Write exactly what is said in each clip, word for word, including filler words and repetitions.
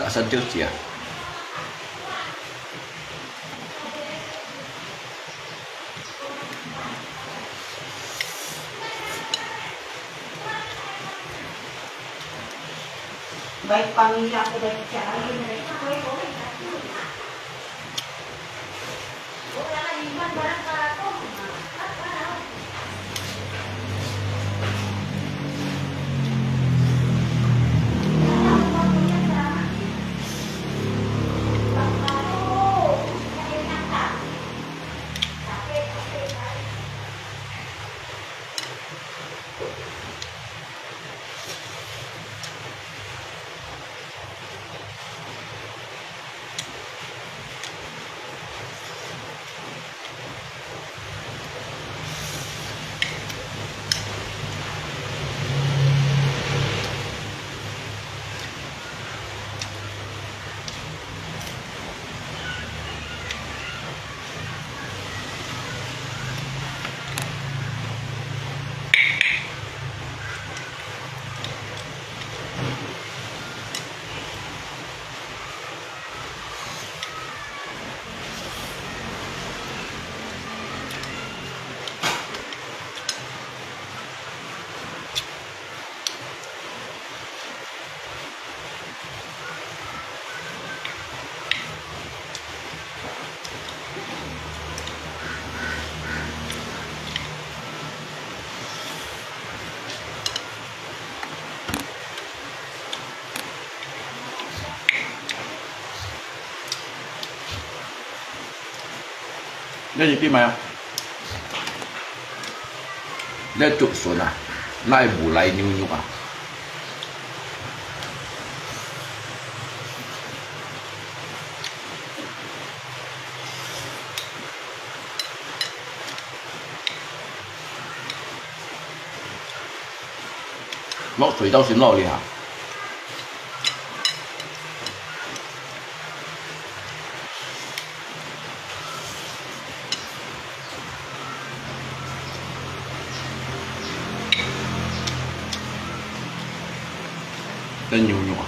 啊，三條節啊。這係薑嫲啊？這竹筍啊，哪會無來牛肉啊？ 落水到先落去啊。真牛肉啊！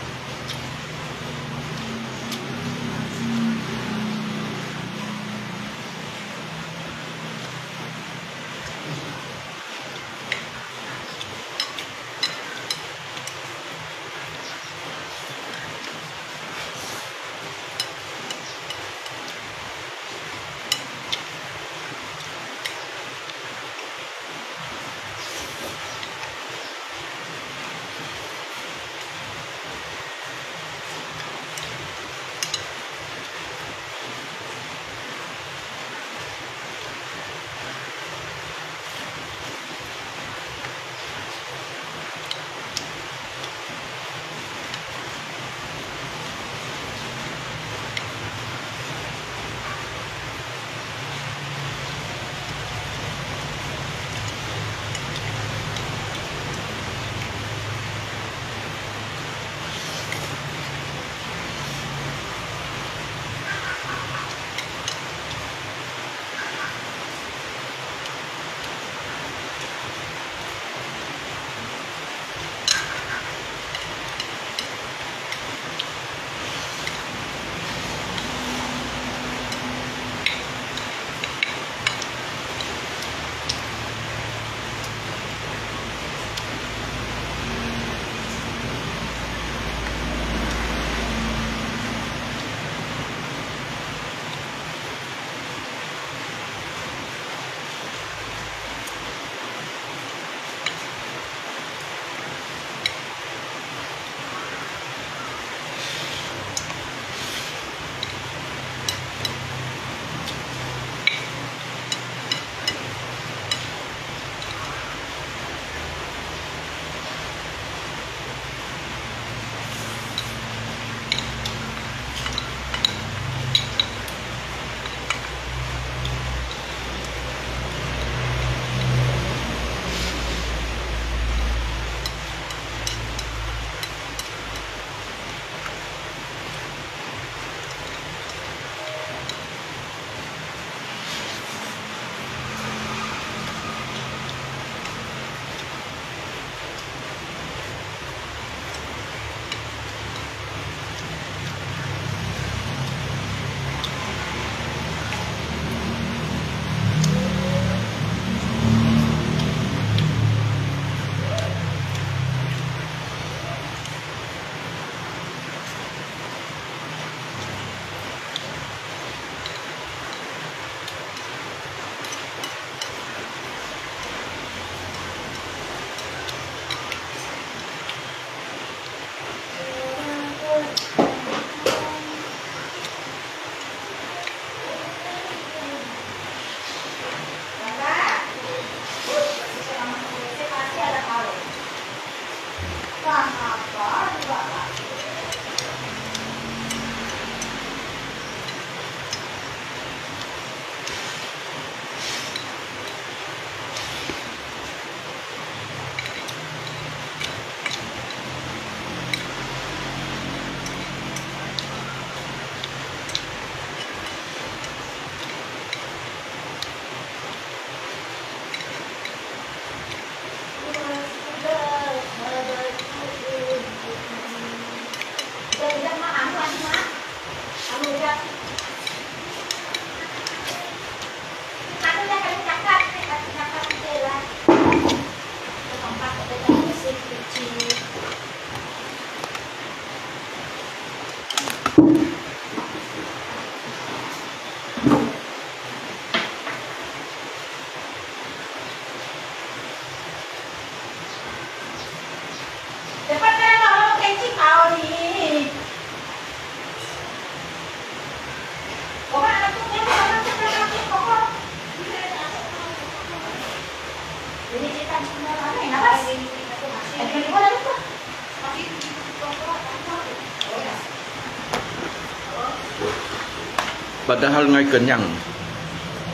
Padahal ngai kenyang.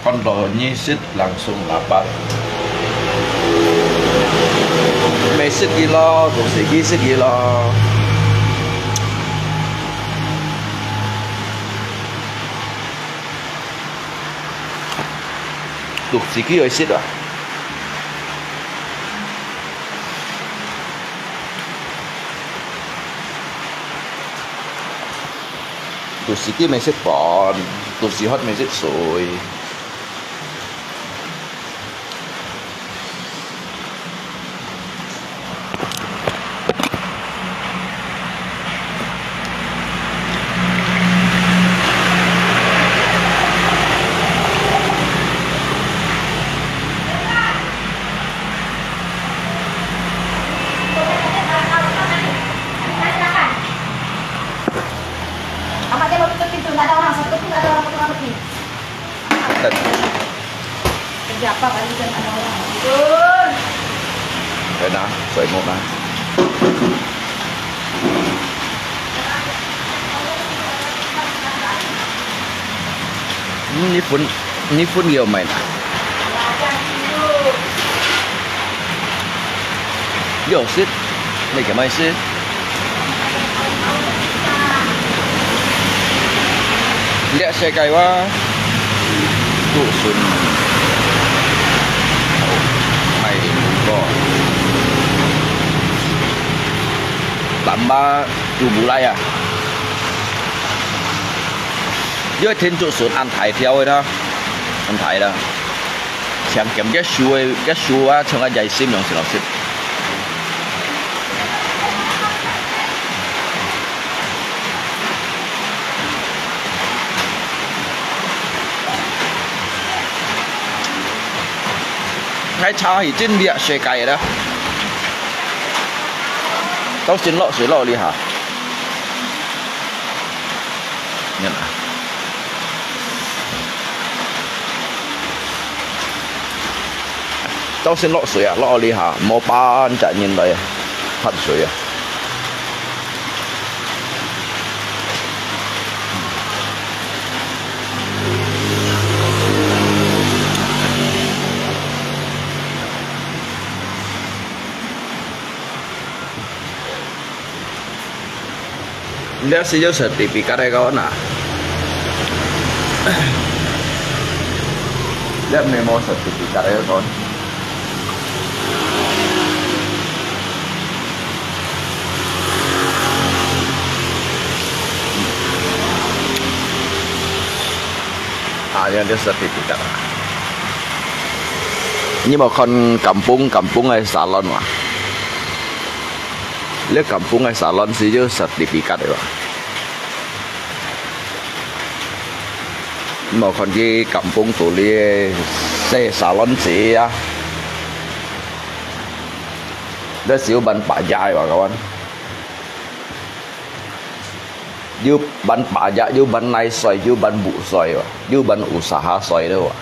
Kon lo nyi sit langsung lapar. Meh sit gilo, tu si gi sit gilo. Tu si gi oi sit ah. Tu si gi meh sit pon, tu si hot meh sit sui. Amat dia mau tutup pintu, nggak ada orang, satu pun nggak ada orang, potong rambut ni. Kerja apa kali kan ada orang? Tidur. Kena, soimok ah. Hmm, ni pun, ni pun gyo main ah. Yo sit, ni kemai sit. Liak sekai wa, tu sun. Mai ko. Lamba tu bulai ah. Yo tin tu sun an thai thiau da. An thai da. Siang kem ke shu, ke shu wa, chang a jai sim yong sit lo sit. Ngai cha hi tin liak sekai da. Tau sin lo sui lo li ha. Nyan ah. Tau sin lo sui ah, lo li ha, mo pan cha nyin lai, phat sui ah. Liak si yo sertifikat e kon ah. Liak meh mo sertifikat e kon. Ah, yang dia sertifikat ah. Ni mo kon kampung, kampung e salon wa. Liak kampung e salon si yo sertifikat e wa. Mo kon ki kampung tu li se salon si ah. Liak si yo ban pajak e wa kawan. Yo ban pajak, yo ban nai soi, yo ban bu soi wa, yo ban usaha soi de wa.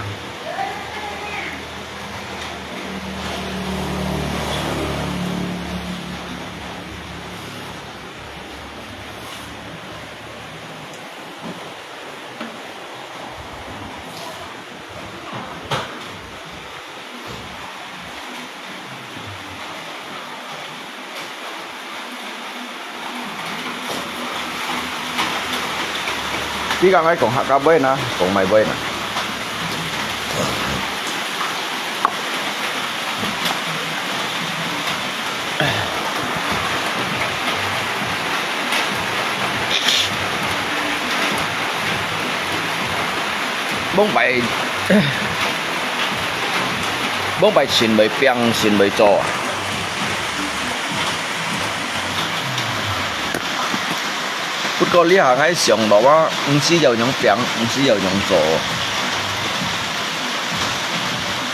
Ti kang ai kong Hakka bue na, kong mai bue na. Mong pai, mong pai盡會拚，盡會做啊！不過這下𠊎想到啊，毋知要仰拚，毋知要仰做。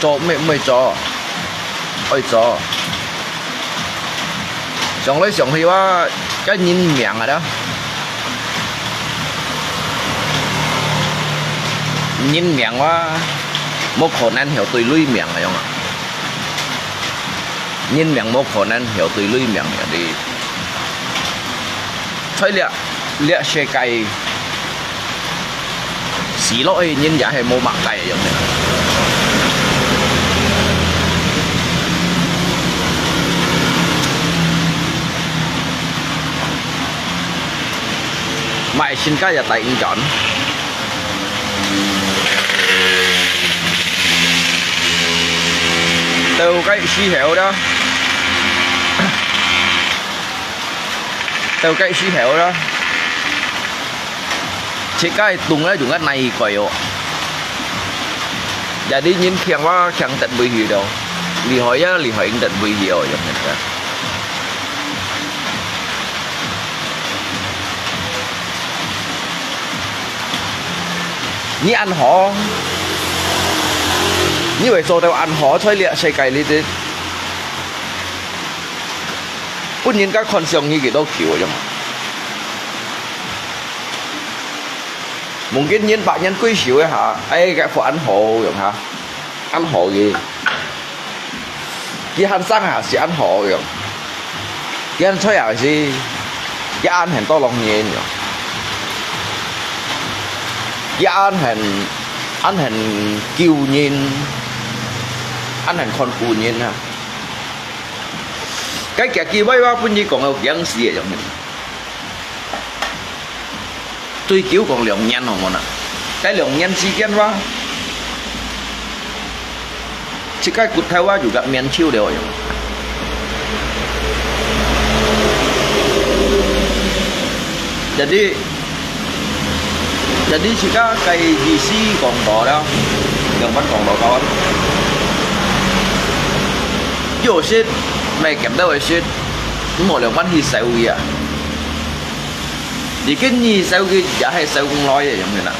做乜毋會做？愛做。想來想去哇，該人命啊啦。人命哇，無可能曉對鐳命个樣啊。人命無可能曉對鐳命个哩。在這，這世界，死落去人也係無麼个樣个。買新家也帶人轉。到該時候啦，到該時候啦，自家个洞咧，用个泥蓋哦。Jadi人強哇強得尾去了，厲害呀厲害，贏得尾去哦，樣个。 你恁好，你會做到恁好，在這世界裡底，分人家看上你幾多球樣。Mungkin人把人舉手一下，哎，該副恁好樣哈，恁好个。 佢還生啊，係恁好樣。佢還衰啊，係佢恁很多老人樣。佢恁很，恁很救人，恁很看顧人啊。該佢佢歪歪分你講到驚死个樣。 追求講良言好無啦？該良言之間哇，自家骨頭啊，有个面手了樣。Jadi，jadi自家个意思講到了，兩番講到到。有時，毋係見到个時，毋好兩番去愁佢啊。 你跟你愁佢也係愁毋來个樣个啦。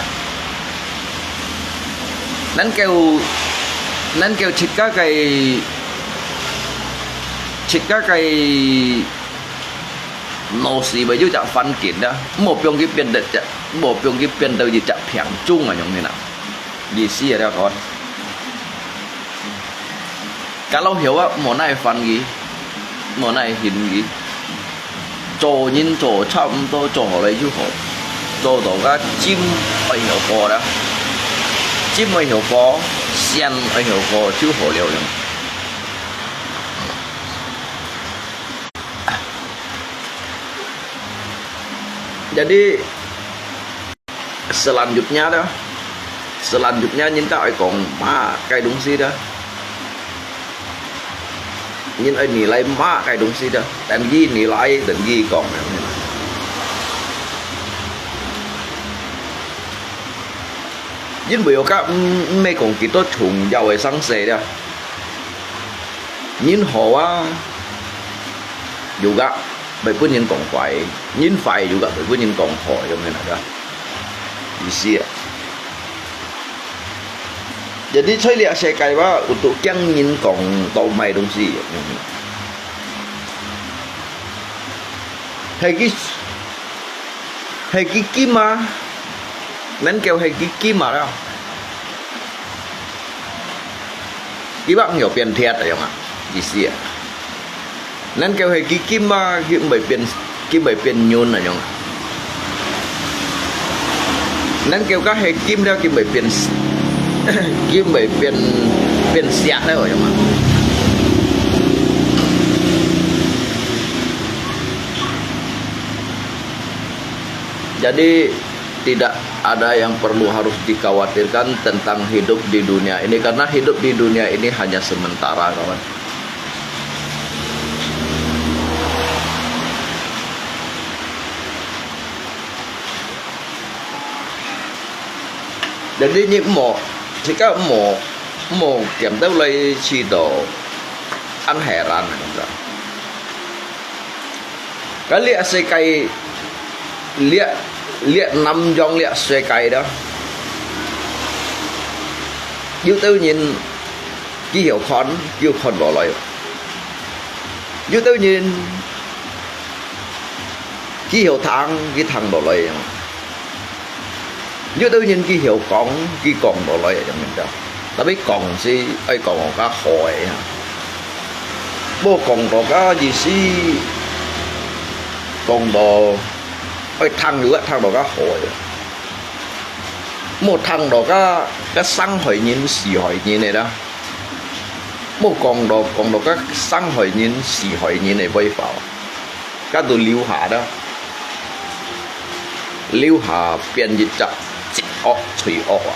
能夠，能夠自家个，自家个腦屎會有隻環境啦，毋好放佢變得隻，毋好放佢變到一隻病種啊樣个啦。意思係了解。 該老曉啊，無奈煩佢，無奈恨佢。做人做差毋多做好了就好，做到該針愛曉過啦，針愛曉過，線愛曉過就好了樣。Jadi， Selanjutnya dah, selanjutnya人家愛講麼个東西dah，人愛你來麼个東西dah，等佢你來，等佢講。因為我講，毋，毋係講幾多重要个生死dah。人好啊，有个 會分人講壞，人壞有个會分人講好，有無那个意思啊？Jadi在這世界吧，有都驚人講到麼个東西，係佢，係佢金啊，能夠係佢金啊了。 佢話毋曉變鐵个樣啊，意思啊。能夠係佢金啊，佢毋會變，佢毋會變軟个樣啊。能夠該係金了，佢毋會變，佢毋會變，變石了个樣啊。Jadi, tidak ada yang perlu harus dikhawatirkan tentang hidup di dunia ini, karena hidup di dunia ini hanya sementara, kawan. Jadi你莫，自家莫，莫感到來試到恁heran，你知道。 該這世界，這，這南洋這世界啦，有兜人佢曉看，佢看無來；有兜人佢曉聽，佢聽無來。 有兜人佢曉講，佢講無來个，明白？Tapi講係愛講較好个啊，無講到較意思，講到愛聽有个聽到較好个。莫聽到該，該傷害人、死害人个啦，莫講到，講到該傷害人、死害人个話，該都留下啦，留下變一隻積惡、罪惡啊！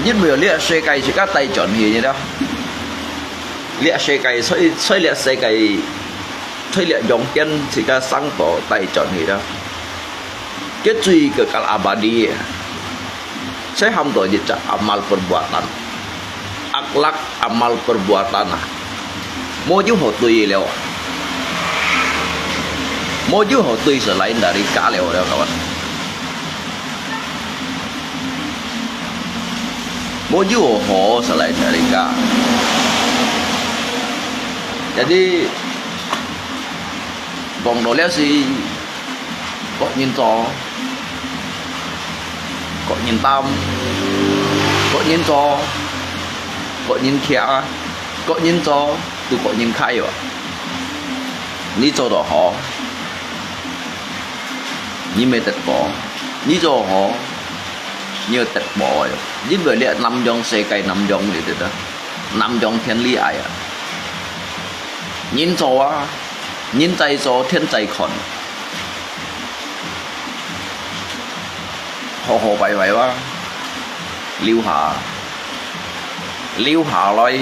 因為這世界自家帶轉去个啦，這世界，在，在這世界 在這陽間自家生活帶轉去啦。該罪kekal abadi，在喊到一隻amal perbuatan，akhlak amal perbuatan啊，無有好對了，無有好對selain dari該了，了，kawan。無有好selain dari該。Jadi， 講到了係各人做，各人擔，各人做，各人徛，各人做，都各人開哦。你做到好，你乜得報；你做好，你又得報个。因為這南洋世界，南洋裡頭，南洋天理哀啊！人做啊， 人在做，天在看，好好壞壞哇，留下，留下來，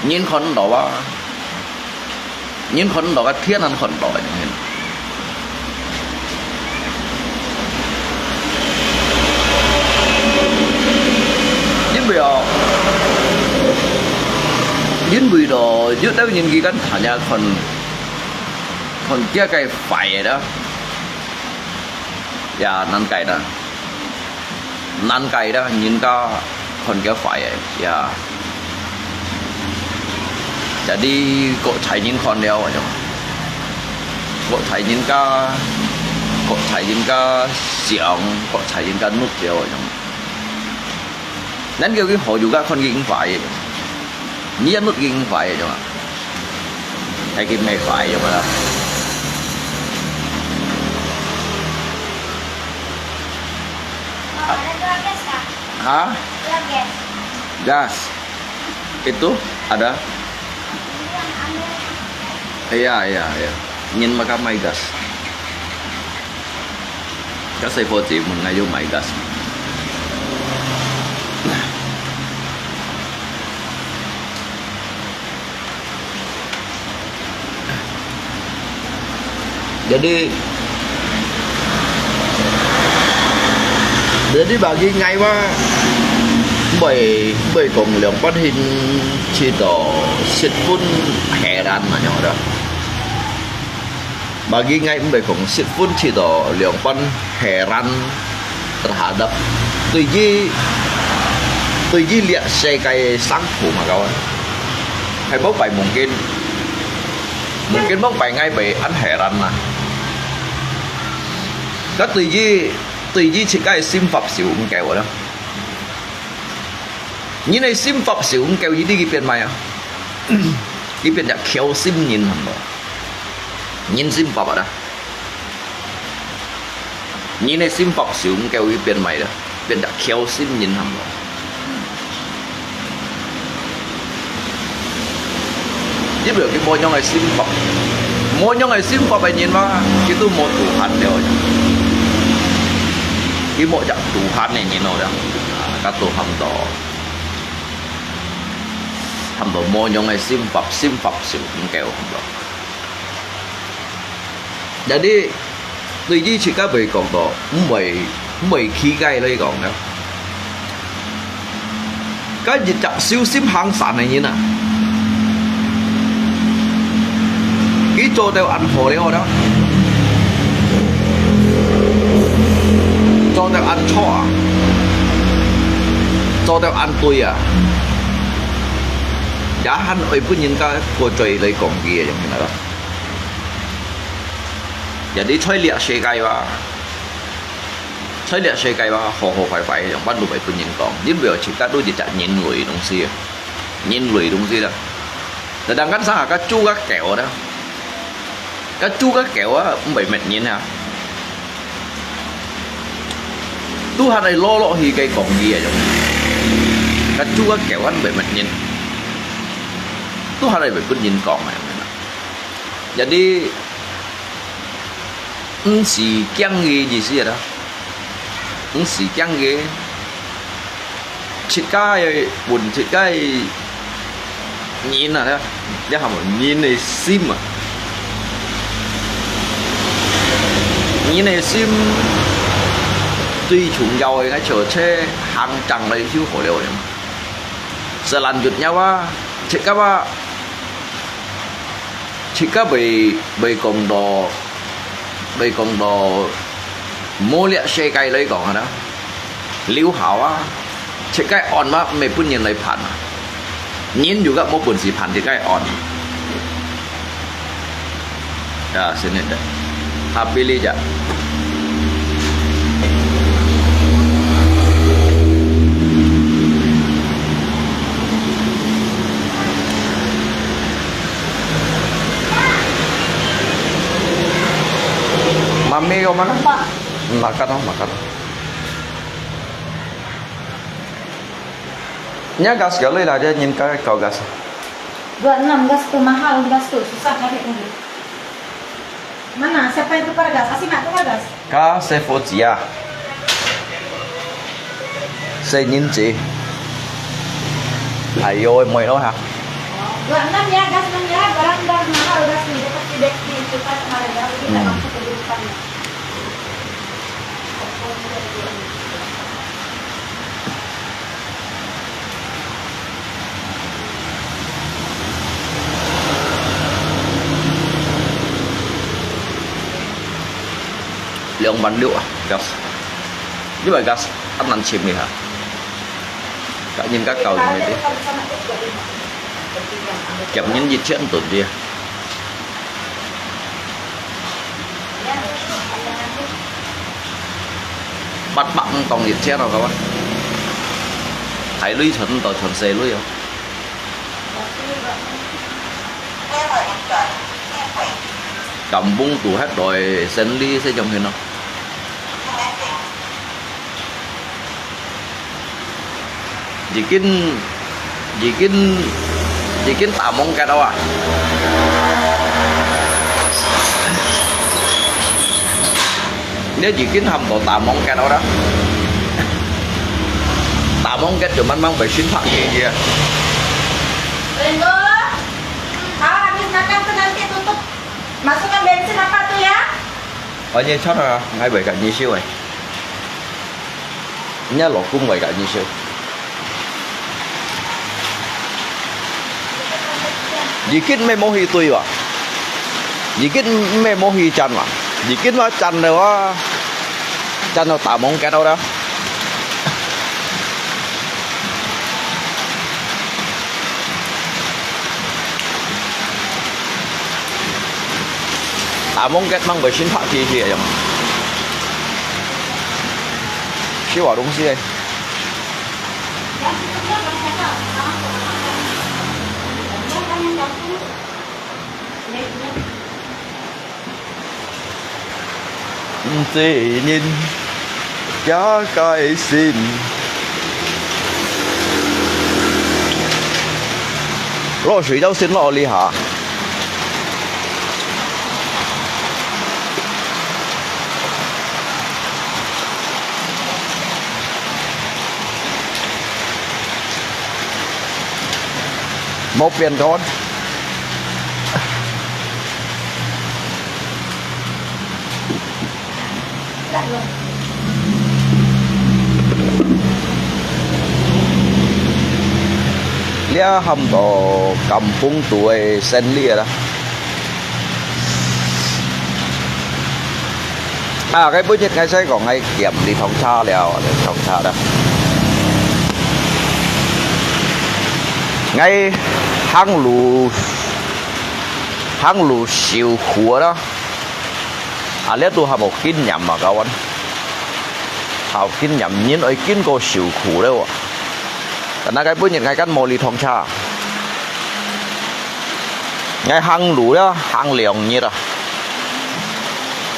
人看到啊，人看到个，天還看到个。 因為哦，因為咯，有兜人佢kan hanya看，看佢个壞个啦，呀，難怪啦，難怪啦，人家看佢壞个，呀。Jadi，各儕人看了，恁樣。 各儕人家，各儕人家想，各儕人家努力个樣。恁樣佢好有个看佢壞个，你也努力壞个樣啊，係佢乜壞个啦。哈？Gas. Itu ada? Iya, iya, iya. Nyin maka may gas. Kasi po, Jim, ngayon may gas. Jadi, jadi bagi ngai wa, mbay, mbay kong liang pan hin chỉ có sitpun heran mà nhau đó. Bagi ngai mbay kong sitpun chỉ có liang pan heran terhadap tuji, tuji liak sekai sangku mà kawan. Hay bốc bài mungkin, mungkin bốc bài ngai bài ăn heran na. Các tuji, tuji chỉ cái sim phập xỉu không kéo đó. Như này sim phập xỉu không kéo gì đi cái biên mày à. Cái biên đã kéo sim nhìn hẳn rồi. Nhìn sim phập à đó. Nyin-e sim pap siu, kêu yu pian mai da, pian da khiau sim nyin ham lo. Yip liu ki mo nyong ai sim pap, mo nyong ai sim pap ai nyin ma, ki tu mo Tuhan liu. Ki mo jak Tuhan ni nyin lo da, ka tu ham to, ham to mo nyong ai sim pap, sim pap siu, kêu ham lo. Jadi, tui yi chit ka bui kong to, mui, mui ki gai lei kong ne. Ka yi chak siu sim hang san ne yin a. Ki cho teo an pho leo da. Cho teo an cho a. Cho teo an tui a. Ya han oi pun yin ka ko choi lei kong ki yang hin a da. Jadi在這世界哇，在這世界哇，好好壞壞，樣般都會分人講，因為自家都一隻人類東西啊，人類東西啦。Sedangkan sang ka chu ka kêu đó. 該豬該狗啊，毋會滅人啊。都還係落落去个講理啊，該豬該狗啊，毋會滅人，都還係會分人講啊。一啲毋係驚个意思啊，毋係驚个。 自家个本，自家个人啊，你，你喊人个心啊，人个心最重要个，該就係行正來就好了。係爛肉肉啊，自家啊，自家會，會講到，會講到，無這世界來講啊。 留下啊，自家安嘛，毋係分人來盤啊。人如果無本事盤自家安。Ya, sini deh. Tapi lihat. Mami kau mana? Makan, oh, makan. Nya gas ka lui lah, dia nyin ka kau gas. Dua enam gas tu mahal, gas tu susah cari ni. Mana? Siapa yang tukar gas? Asik nak tukar gas? Ka se fo zi ah. Se nyin zi. Ayo, moi lo ha. Dua enam ya, gas enam ya, barang dah mahal gas ni, dia pasti dek di tukar kemarin ya, jadi tak Hmm. masuk ke depan. 兩萬六啊，gas。因為gas恁難尋个哈。甲人甲狗人个。甲人一千噸个。 八百五當一千咯，各位。大鐳全到全細鐳哦。Kampung都係來生理，係咁樣咯。 已經，已經，已經打網結了啊！你已經喊到打網結了啦！打網結就慢慢會心拍起去啊！Ringo, kau habis makan tu nanti tutup, masukkan bensin apa tu ya? 哦，你出去啊，𠊎會甲你收誒。你老公會甲你收。已經毋係無去對哇，已經毋係無去戰哇，已經嘛戰了啊，戰到打網結了啦。 打網結吂會先拍機器个樣。收啊東西誒。毋知人家个心。落水都先落這下。無變過。 這喊到Kampung都个生理啦。啊，該本日𠊎先講，𠊎撿這趟車了，這趟車了。𠊎行路，行路受苦啦。 啊，這都還無經驗嘛，各位。還無經驗，人愛經過受苦了啊。但係該本日𠊎敢無這趟車。𠊎行路了，行兩日啊。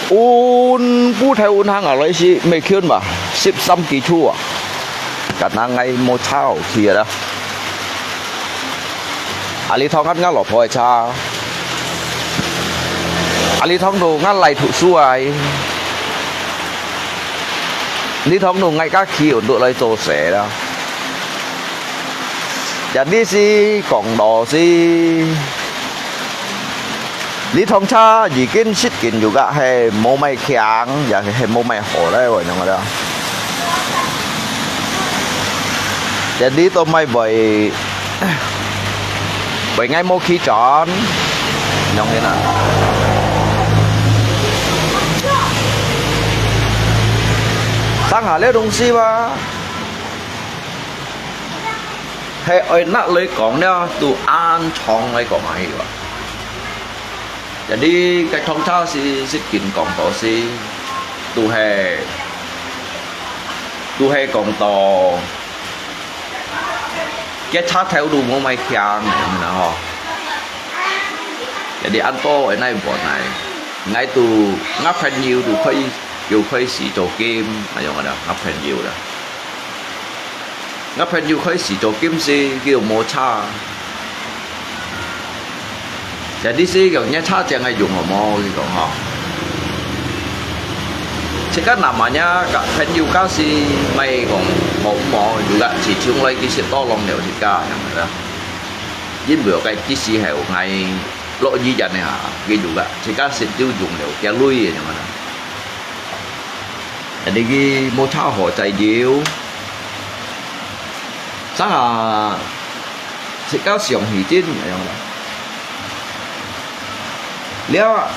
運布頭運行下來係，毋係近嘛，十三幾度啊。該下𠊎無車好去啊啦。啊，這趟𠊎老婆个車。啊，這趟都𠊎來讀書啊。這趟都𠊎家己有落來做事啦。 這裡係講到係，這趟車已經實際有个係無麼強，也係無麼好咧，恁樣个啦。這裡都毋會，會𠊎無去轉，恁樣个啦。上下這東西吧。 係愛拿來講了，都恁長來講下去哇。Jadi，該趟車係實際講到係，都係，都係講到，該車頭都無麼強，你知吼。Jadi，恁多个那一半來，𠊎都，𠊎朋友都可以，又開始做game，恁樣个啦，𠊎朋友啦。 𠊎朋友開始做game時，佢又無車。Jadi係講，若車正愛用好無？佢講吼。自家南亞若个朋友假使，毋係講無無，有个自從來其實多浪了自家，係咪啦？因為該其實係𠊎落雨人啊，佢有个，自家先就用了，佢累个，係咪啦？ 你个無車好載油。上下，自家上去真，恁樣啦。了，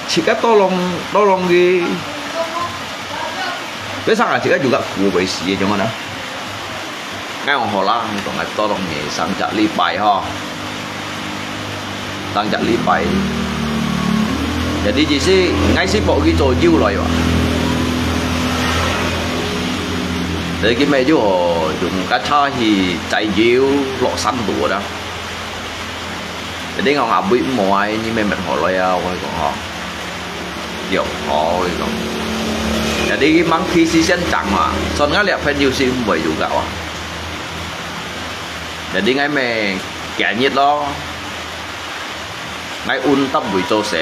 自家多浪，多浪个，該上下自家有个苦會死个，恁樣啦。 𠊎講好啦，你講𠊎多浪个上隻禮拜吼，上隻禮拜。Jadi意思，𠊎係無去做油來哇。Jadi佢乜就用該車去載油落山肚啦。 Jadi𠊎講阿妹毋好啊，你乜乜好來啊，𠊎講吼，用好，𠊎講。Jadi佢吂去時先講嘛，算𠊎這朋友係毋會有个哇。Jadi𠊎乜今日咯，𠊎運搭位做事，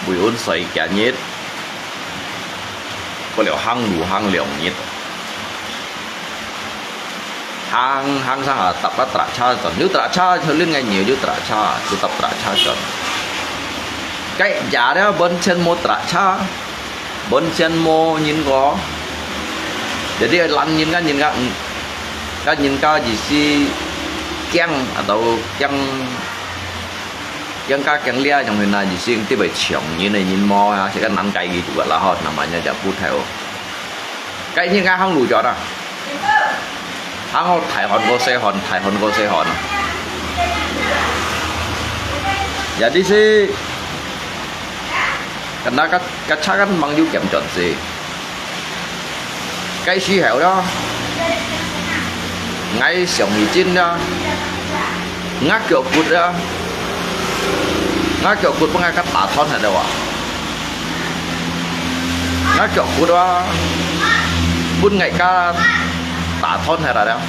位運睡今日，過了行路行兩日。 行，行上下搭个tractor轉，有tractor，就恁个nhiều有tractor，就搭tractor轉。該夜了，本身無tractor，本身無人个。Jadi，人人家，人家，嗯，該人家意思驚，atau驚，驚家驚倈，樣形啊，意思特別搶人个人毛啊，這个難解決个啦吼，namanya就不太好。該人家行路轉啊。 行好大漢過細漢，大漢過細漢。Jadi係，該下該，該車間吂有兼轉勢。該時候啦，𠊎上去真啦，𠊎腳骨啦，𠊎腳骨分𠊎家打斷忒了啊！ 𠊎腳骨啊，分𠊎家打斷忒來了。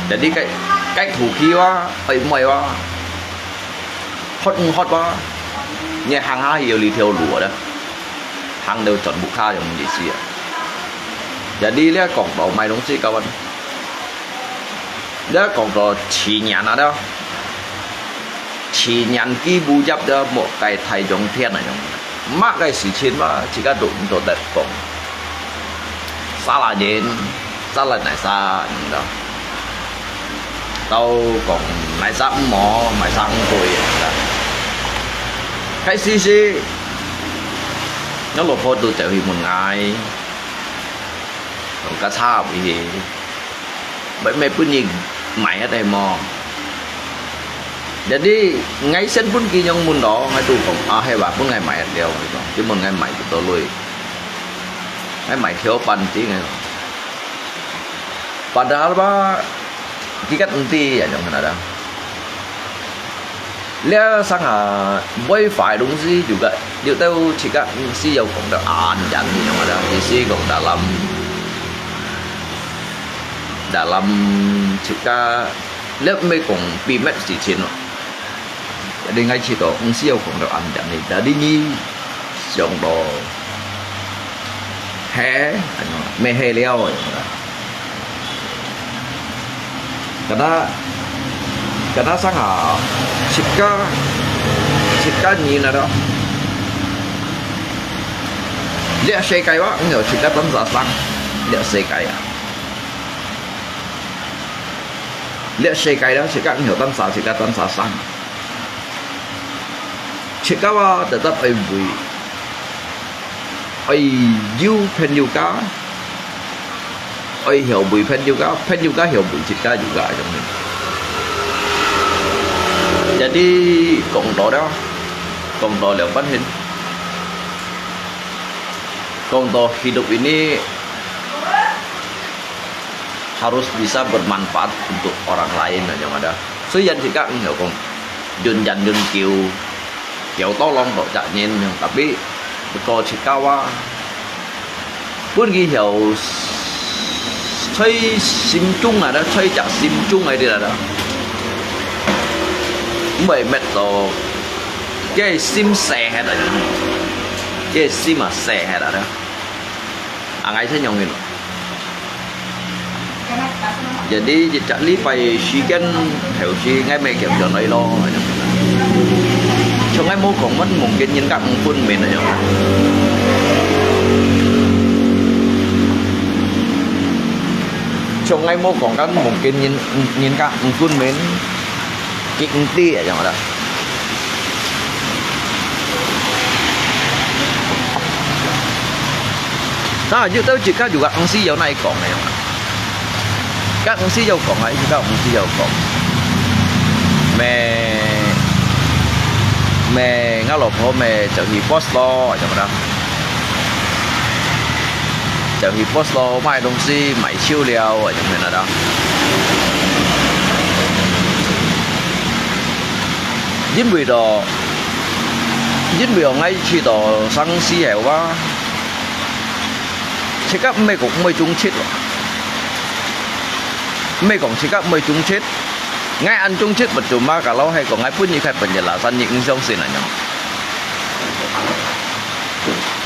Jadi該，該土氣哇，愛毋愛哇，渴毋渴哇，你行下去有這條路啊，行到全部卡用意思啊。Jadi這講到買東西，各位，這講到去年啊，這 去年佢無業个，莫該大冬天啊，樣，麼个事情嘛，自家都毋做得講。Salah人，salah哪儕，你知道？都講哪儕毋好，哪儕毋對，你知道？該時時，𠊎老婆都走去問𠊎，講該車位去。 乜，乜分人買忒無？Jadi𠊎先分佢樣問咯，𠊎都講，啊，係話分𠊎買忒了，𠊎講，佢問𠊎買幾多鐳，𠊎買條半鐘个。Padahal吧，佢个毋知啊，樣个啦。這生啊，會壞東西就个，有兜自家毋使要講到恁嚴重个啦，意思講dalam，dalam自家，這毋係講秘密事情咯。你愛知道，毋使要講到恁嚴重，但係你想到係，毋係了， Kada, kada生啊，自家，自家人啊，這世界哇，毋曉自家單儕生，這世界啊，這世界啦，自家毋曉單儕，自家單儕生。自家哇，tetap愛為，愛有朋友家， 愛曉為朋友家，朋友家曉為自家有个，恁樣。Jadi講到了，講到兩半天，講到hidup ini harus bisa bermanfaat untuk orang lain，恁樣ada。雖然自家毋曉講，yun yan yun kiu， 有多浪多責任，tapi不過自家話，分佢曉在心中啊，在隻心中个地啦，毋會搣到，佢心細忒啊，佢心啊細忒啊。 啊，𠊎先用完。Jadi一隻禮拜時間，後時𠊎乜撿轉來咯。像𠊎無講，𠊎目前人格毋分明啊，樣。像𠊎無講，𠊎目前人，人格毋分明，佢毋知啊，樣啦。 Nah，有兜自家有个東西要來講个，个東西要講啊，一直到東西要講。Mẹ，mẹ，𠊎老婆mẹ就去post咯，怎麼啦？就去post咯，買東西買手了，怎麼啦？因為咯， 因為𠊎試著生時候啊，自家毋係講毋會中七咯，毋係講自家毋會中七，𠊎恁中七，percuma kalau係講𠊎分你開分一lasan，你毋相信啊，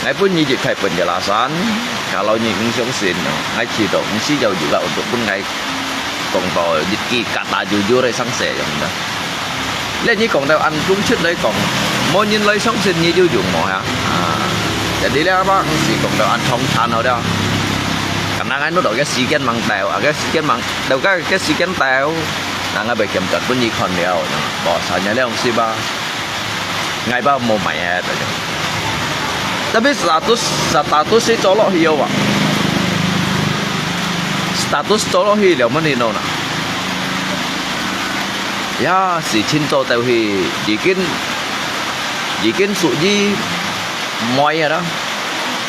樣。𠊎分你一開分一lasan，kalau你毋相信，𠊎試著毋係有有个，untuk分𠊎 講到一句kata jujur个生事樣啦。這你講到恁中七來講，無人來相信你就用無啊。啊，jadi這下毋係講到恁長長好了。Karena𠊎等到个時間吂到，啊，个時間吂，到个，个時間到，那𠊎會撿轉分你看了，無，三日兩日吧。 𠊎吧無買啊，tapi status，status係做落去个哇。Status做落去了，麼个呢？也係盡早就係已經，已經屬於妹啊啦，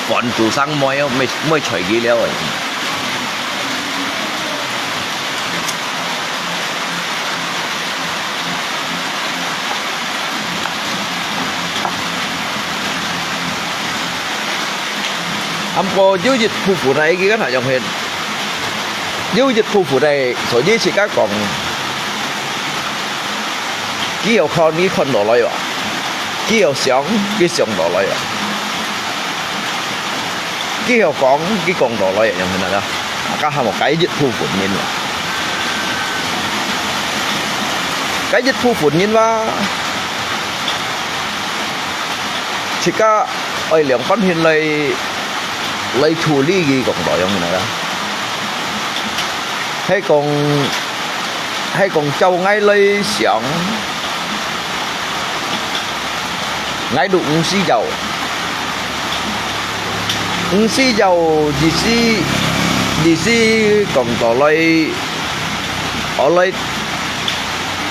半祖上妹啊，妹，妹娶佢了啊。 毋過有一部分啊，佢个下樣係，有一部分啊，所以自家講，佢有看，佢看落來哇，佢有想，佢想落來哇。 佢曉講，佢講到來，樣形啊，該還無該一部分人啊。該一部分人哇，自家愛兩半面來，來處理佢講到樣形啊。係講，係講照𠊎來想， 𠊎都毋使要，毋使要意思，意思講到來，愛來，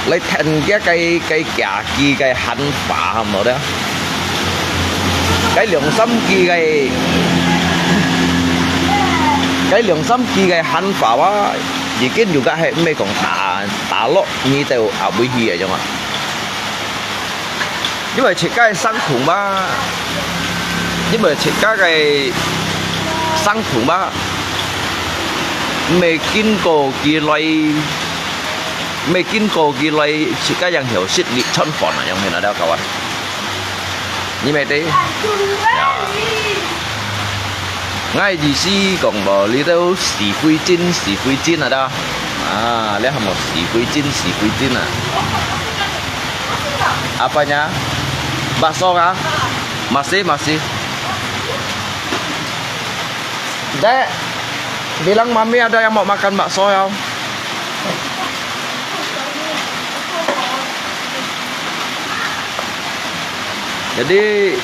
來聽佢个，个，个家己个喊法，好無咧？該兩三句个，該兩三句个喊法啊，已經有个係毋係講打，打落你兜啊，尾去个樣啊。因為自家个辛苦嘛，因為自家个辛苦嘛，毋係經過佢來，毋係經過佢來，自家樣曉食你餐飯啊，樣係哪了搞啊？你明白？呀。𠊎意思講無，你兜是非精，是非精啊，得啊。啊，你喊我是非精，是非精啊。Apanya? Bakso kah? Masih, masih. Dek, bilang mami ada yang mau makan bakso ya. Jadi,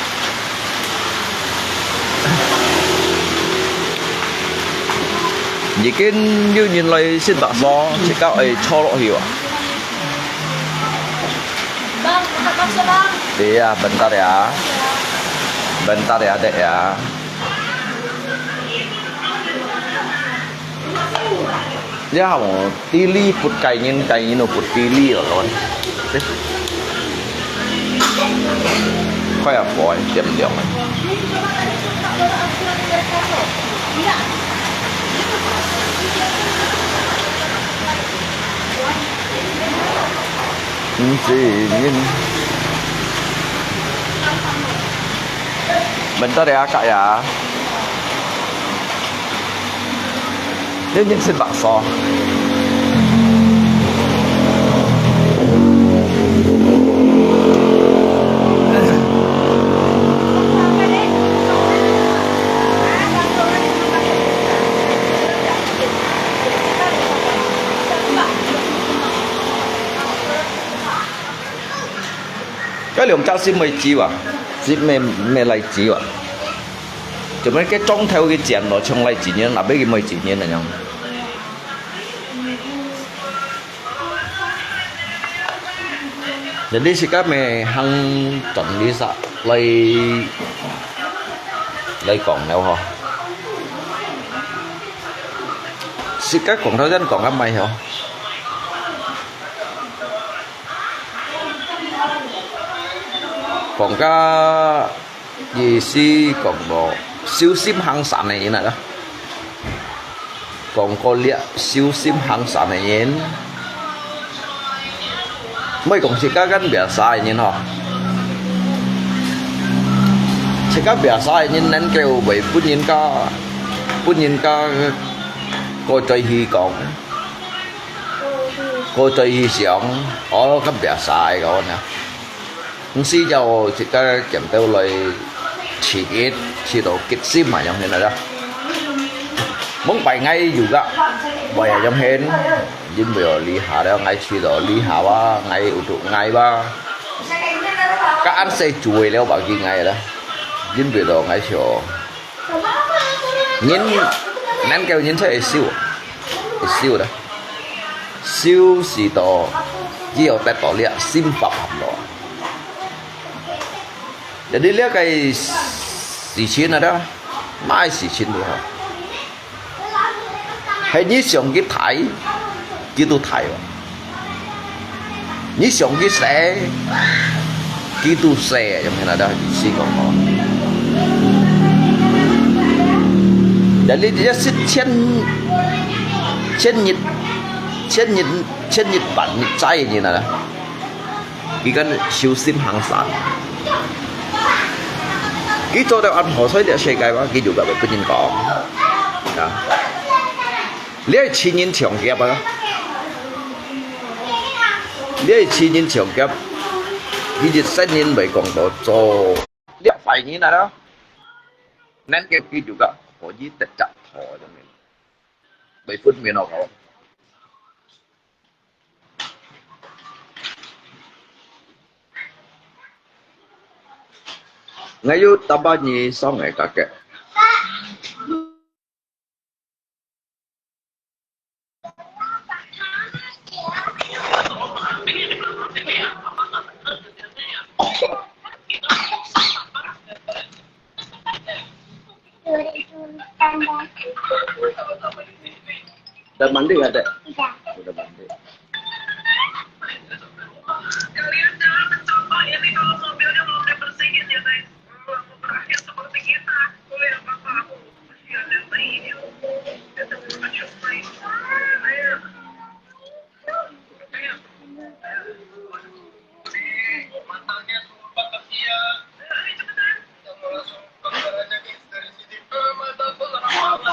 已經有人來食bakso，自家愛坐落去啊。Bang, makan bakso, Bang. Iya, bentar ya. Bentar ya, Dek ya. Ya, mau tili put kainin, kainin put tili lor, kawan. Kaya boy, diam-diam. Hindi, hindi. Bentar ya, Kak ya. Dia nyen sibak so. Cái lòng chắc xí mười triệu à? Xí mười, mười lăm triệu à? Cuma cái trống theo cái chuyện đó, trong lai chỉ nhân, là biết cái mười triệu nhân là nhau. Jadi, si kami hang chọn đi sa, lai, lai kong nhau ho. Si các kong thao dân kong kami ho. Kong ka 意思講到修心行善个人啊，講過了修心行善个人，毋係講自家間biasa个人吼，自家biasa个人能夠會分人家，分人家過嘴去講，過嘴去想，哦，間biasa个講啊。 毋使就自家檢討來試一，試到決心嘛，樣形啦。Mong pai ngai juga，pai樣形，因為哦，liha了，ngai試到liha哇，ngai untuk ngai哇。Ka an sai cui了，bagi ngai啦，因為到ngai sio。人，能夠人出去修，會修啦。修是到，只有得到了，心法合咯。 Jadi，這個事情啊，這，麼个事情都好，係你想佢大，佢都大哦；你想佢細，佢都細，樣形啦，這意思講哦。Jadi，這係千，千日，千日，千日萬日齋个人啊。 佢間修心行善。佢做到恁好，在這世界嘛，佢就會分人講。啊，你係千人長劫啊！你係千人長劫，佢一生人會講到做，你係壞人啊啦！能夠佢就个，可以得着好个，會分明哦。 Ngayon, tambah ni song eh, kakek. Udah mandi nggak, Dek? Udah. Udah mandi.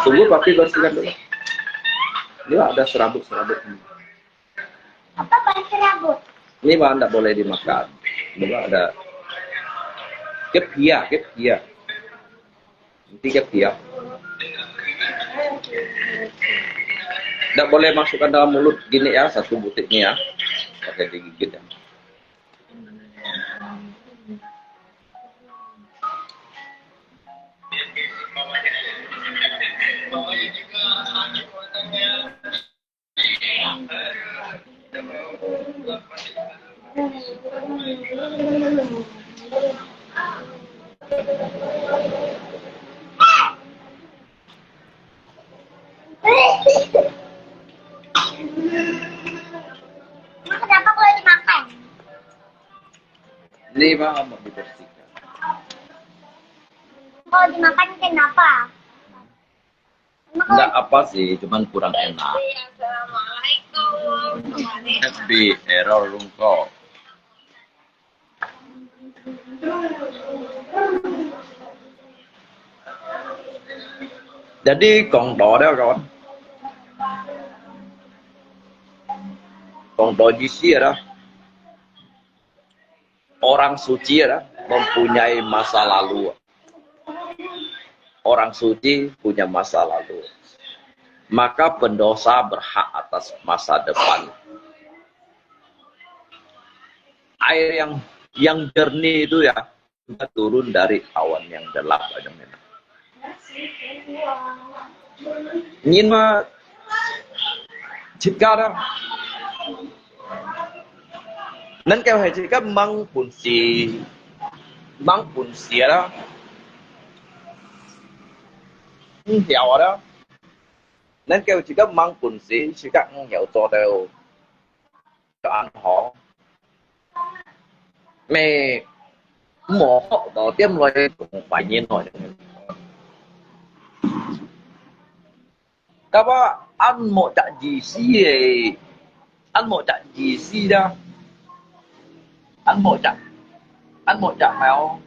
Tunggu, Papi bersihkan dulu. Ini ada serabut-serabut. Apa bahasa rambut? Ini mah ndak boleh dimakan. Ini mah ada kepiah, kepiah. Nanti kepiah. Ndak boleh masukkan dalam mulut gini ya, satu butik ni ya. Pakai digigit ya. Ini mah mau dibersihkan. Kalau dimakan kenapa? Nggak apa sih, cuman kurang enak. F B error rungko. Jadi 講到了kan, 講到意思啦。 Orang suci adalah mempunyai masa lalu. Orang suci punya masa lalu. Maka pendosa berhak atas masa depan. Air yang yang jernih itu ya, juga turun dari awan yang gelap, macam ini. Nyin mah, cik kata. Nan kêu hai cik kata mang bun si, mang bun si ada. Hm, hiao ada. Nan kêu cik kata mang bun si, cik kata hm hiao cho tau. Cho ăn hó. Mẹ mỏ họ đó tiêm loài cũng phải nhiên nói. Các bác ăn một chả gì xí ấy. Ăn một chả gì xí đó. Ăn một chả. Ăn một chả mèo.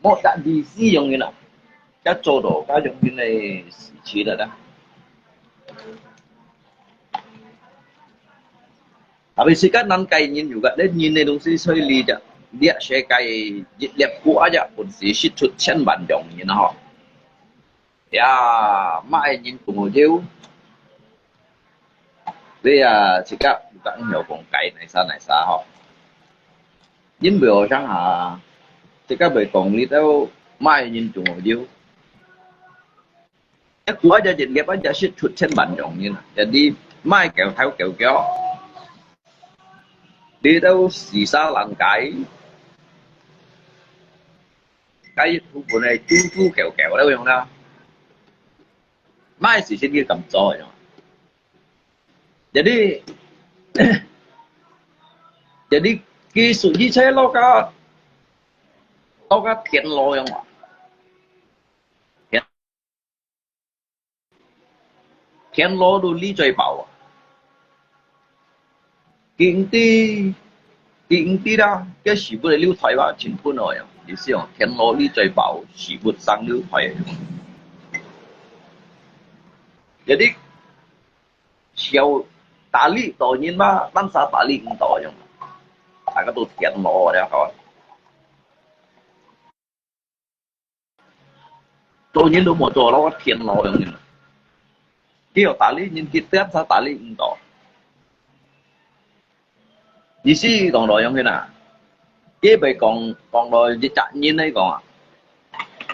Một chả gì xí 容易啦，一做到，該容易呢，時期了啦。Tapi sikat nan kai nyin juga, dan nyin ni dong si soi li ja. Dia saya kai jit liap ku aja pun si sit chut chen ban jong nyin ho. Ya, mai nyin tung ho jiu. Dia sikat bukan hio kong kai nai sa nai sa ho. Nyin beo sang ha. Sikat beo kong li tau mai nyin tung ho jiu. Ê, ku aja jit liap aja sit chut chen ban jong nyin. Jadi, mai kêu thau kêu kêu. Đi tau si sa lan kai. Kai thu bun ai chu chu kêu kêu đâu yong na. Mai si sit đi kam cho yong. Jadi, jadi, kỹ sư gì sai lo ka, lo ka thiện lo yong. Thiện lo du lý最薄啊。佢毋知，佢毋知啦，該屎朏个流出啊，真本來啊，意思講，天羅你最薄，屎朏生流出。有啲小打理到人嘛，單儕打理毋到樣，大家都天羅了，吼。 做人都無做到天羅樣人。佢有打理人，佢單儕打理毋到。意思講到樣人啊，佢毋係講，講到一隻人來講啊，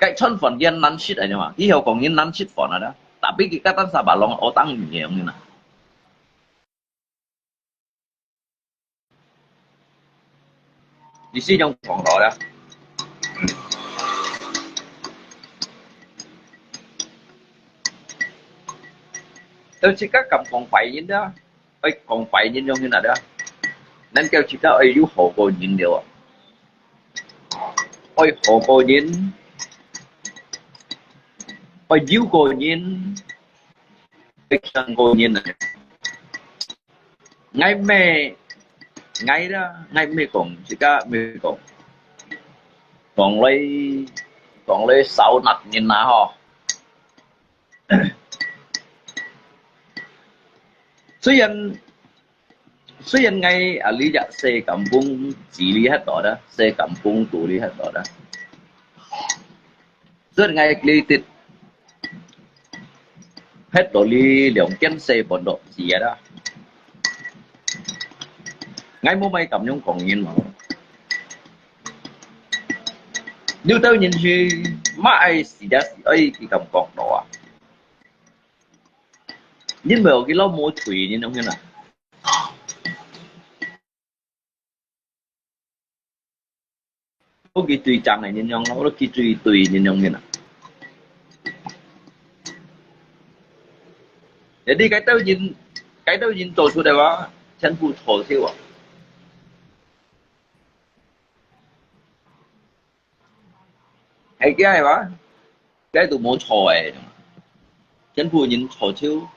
該餐飯佢難食个嘛，佢曉講人難食飯啊，tapi佢个單儕把lòng ở當樣人啊。 意思樣講到呀。就自家敢講壞人啦，愛講壞人樣人啊，咱叫自家愛有好个人了啊，愛好个人，愛有个人，愛強个人啊。 𠊎乜，𠊎啦，𠊎毋係講，自家毋係講，講來，講來燒爍人啊吼。雖然，雖然𠊎啊，這隻細甘榜知你較多啦，細甘榜知你較多啦。 所以𠊎這兜，歇到這兩件事搬到自家啦。𠊎無麼个敢樣講人嘛。有兜人係，嘛愛死就死，愛佢敢講到啊。人無佢老母嘴，你懂唔懂啊？ 好佢最正个人樣咯，好佢最對人樣个啦。Jadi該兜人，該兜人做出來話，全部錯手啊。係个係嘛？該都無錯个，全部人錯手，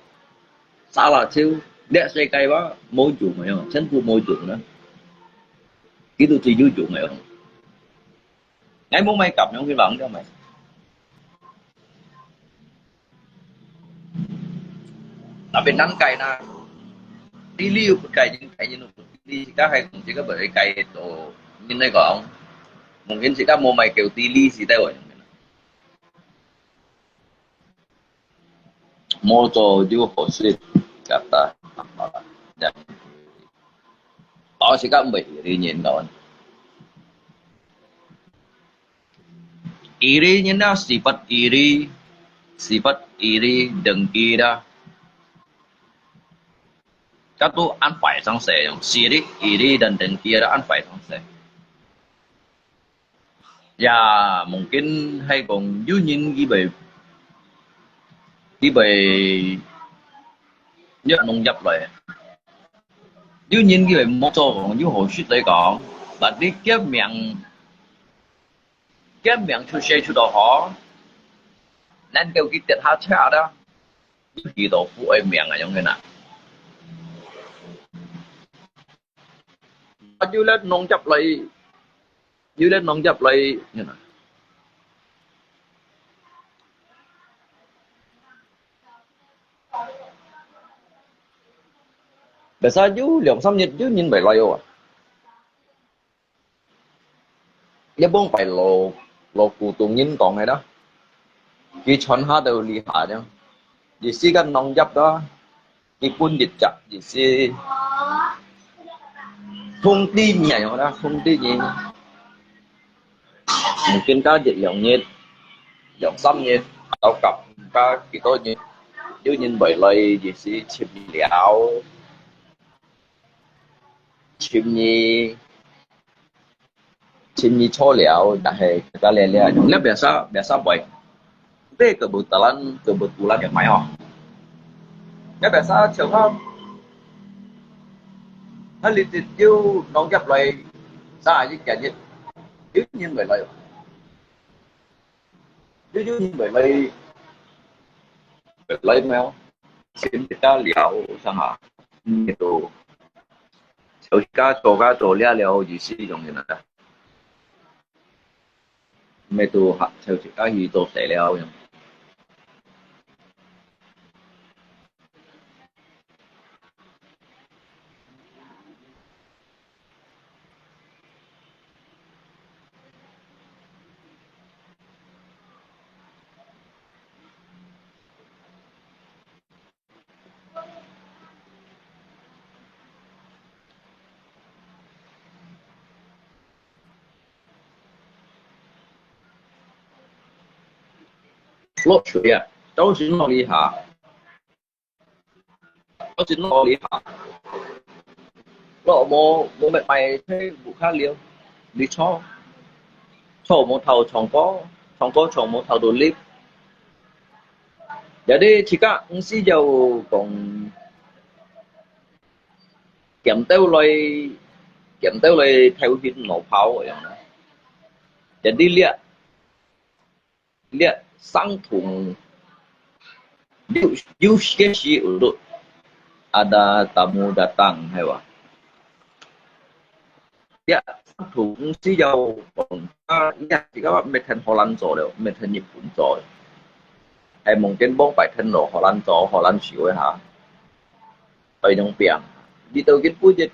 沙拉手，這世界話無用个哦，全部無用啦。佢都最有用个哦。𠊎無麼个敢樣去講了嘛。Tapi難改啦，地理又毋改，人改人又毋地理，自家還講自家毋會改到，人來講，mungkin自家無麼个叫地理時代話。 無做就好食，kata。哦，自家毋係iri人咯。Iri人啊，sifat iri，sifat iri，dengki啦。Katu安排上勢，sirik iri dan dengki啦，安排上勢。 Ya，mungkin係講有人佢會，佢會，這農業來。有人佢會無做講，有好食來講，但你革命，革命出世出到好，難道佢跌下車啦，有幾多苦个命啊，樣个啦。啊，有咧農業來， 有咧農業來，你看。Biasa有兩三日有人會來哦。一般擺老，老古董人講个啦，佢傳下到這下樣，意思个農業啦， 基本日子，意思通知你啊，用啦，通知你。Mungkin加一兩日，兩三日，到甲加幾多日，有人會來，意思尋你了，尋你， 尋你坐了，但係大家聊聊，你biasa，biasa會。Tapi kebetulan，kebetulan有買哦。你biasa像講，啊，你，你有農業來，三十一日，有人會來哦。 你有人會來，會來咩哦？尋自家聊上下，嗯，都，就自家做家做了了，意思一種人啊。咩都哈，就自家去做事了樣。 落水啊，當時落雨下。 我真努力下，我無，無乜買車，屋下了，你坐，坐無頭唱歌，唱歌唱無頭到lift。Jadi自家毋使就講，檢到來，檢到來頭暈腦泡樣啦。Jadi這，這相同，有，有些時有，ada tamu datang，係吧？這三頭公司要講啊，這自家乜聽荷蘭做了，乜聽日本做了，還望緊往擺聽落荷蘭做，荷蘭收一下，愛用病，你都緊不日，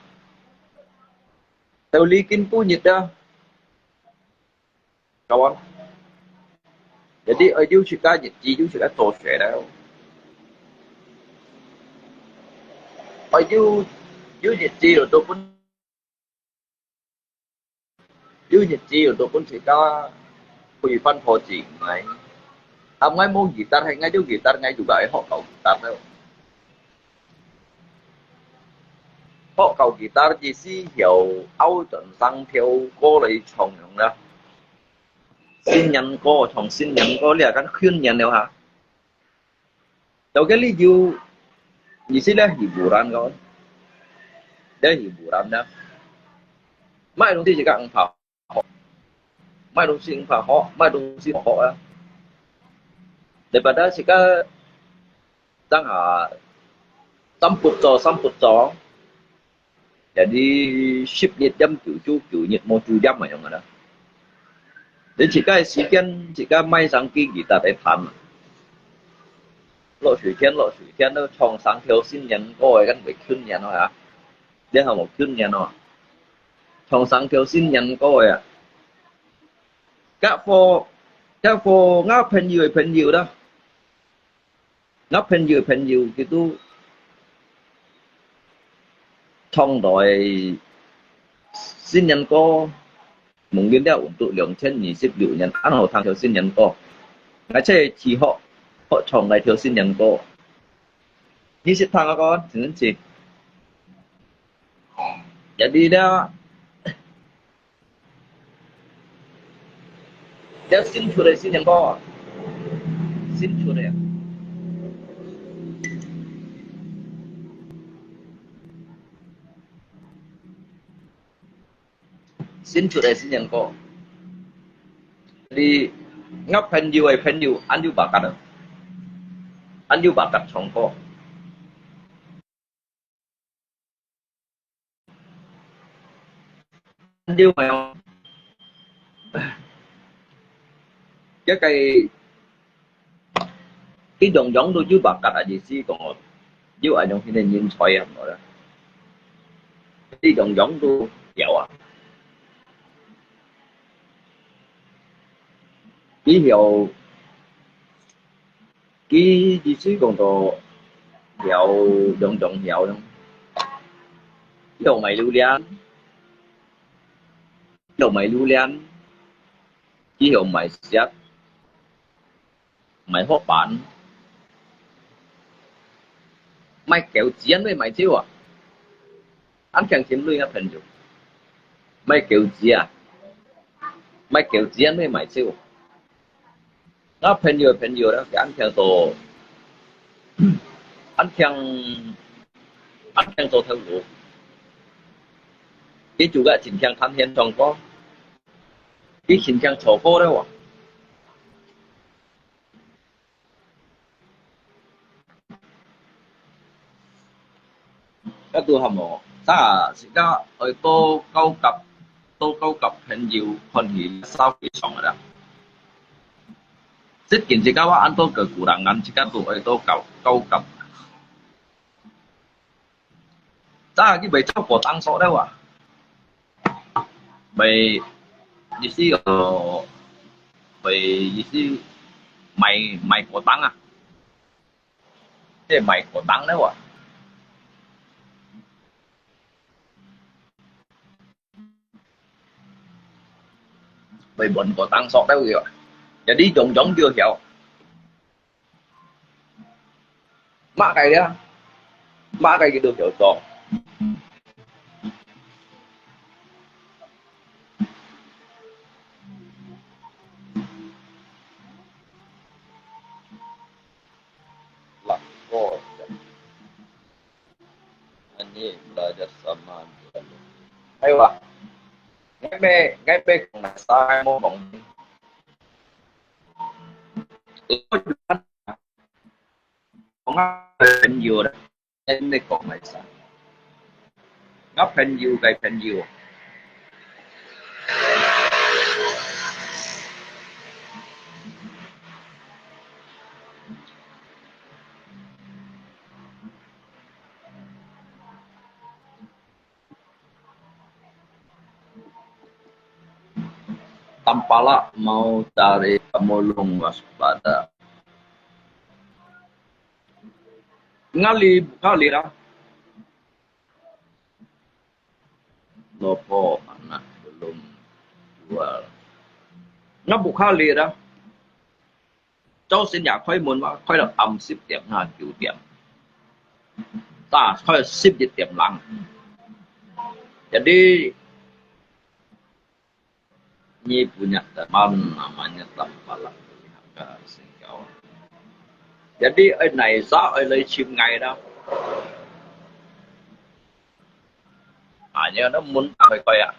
都你緊不日啊，kawan。Jadi愛有自家日子，有自家做事了，愛有有日子了，都分 有日子有到本自家開飯好錢，𠊎。啊，𠊎無吉他，係𠊎有吉他，𠊎就愛學搞吉他了。學搞吉他意思曉拗轉成條歌來唱樣啦。新年歌，唱新年歌，你也敢訓練了哈？ 有个理由，你是咧hiburan kau，咧hiburan呢？買東西自家毋怕學，買東西毋怕學，買東西學啊。Daripada自家當下三不做，三不做， Jadi十一點九九九日無九點啊樣个啦。你自家个時間，自家買成支吉他來彈啊。落水天，落水天都唱成條新年歌个，敢會訓練哦啊？你還無訓練哦？唱成條新年歌个啊！該伙，該伙，𠊎朋友个朋友啦。 𠊎朋友朋友佢都唱來新年歌，望緊了運到兩千二十六年，恁好聽條新年歌。𠊎就去學，學唱該條新年歌。你識聽啊？講，真真是。Jadi了， 這新出个新年歌啊，新出个啊。新出个新年歌。你，𠊎朋友个朋友，恁有bakat啊，恁有bakat唱歌。 Liu mai ong. Cái cái cái dòng giống tôi chứ bà cắt là gì xí còn chứ ai dòng thì nên nhìn soi à rồi đó. Cái dòng giống tôi kiểu à. Ký hiệu 佢意思講到曉，種種曉，佢曉賣榴槤，佢曉賣榴槤，佢曉賣錫，賣薄板，賣狗子恁樣賣少啊！恁慶尋鐳啊朋友，賣狗子啊，賣狗子恁樣賣少。 𠊎朋友个朋友咧，佢恁慶做，恁慶，恁慶做頭路。佢就个真慶趁現場歌，佢真慶唱歌咧哇。 該都還無，啥時間愛多交集，多交集朋友，看佢社會上个啦。最近自家話恁多个古人，恁自家都愛多交，交集。咋佢會做過當所了啊？ 賣，意思哦，賣，意思賣，賣過當啊，這賣過當了啊，賣換過當所了个啊，jadi種種都曉。 Mah cái đó, mah cái đó hiểu rồi. Là có anh ấy là rất là man. Hay là ngay mẹ, ngay mẹ cũng là sai mô bóng. Có 朋友啦，恁樣講係啥？𠊎朋友个朋友， Pala mau cari pemulung waspada. Ngali buka lira. Nopo anak belum jual. Nga buka lira. 朝晨也開門嘛，開到暗十點啊九點，打開十一點零。Jadi你punya teman namanya Tampalak, singkawa. Jadi ai naisa ai lai chim ngai dah. Hanya na mun tak koi koi ah.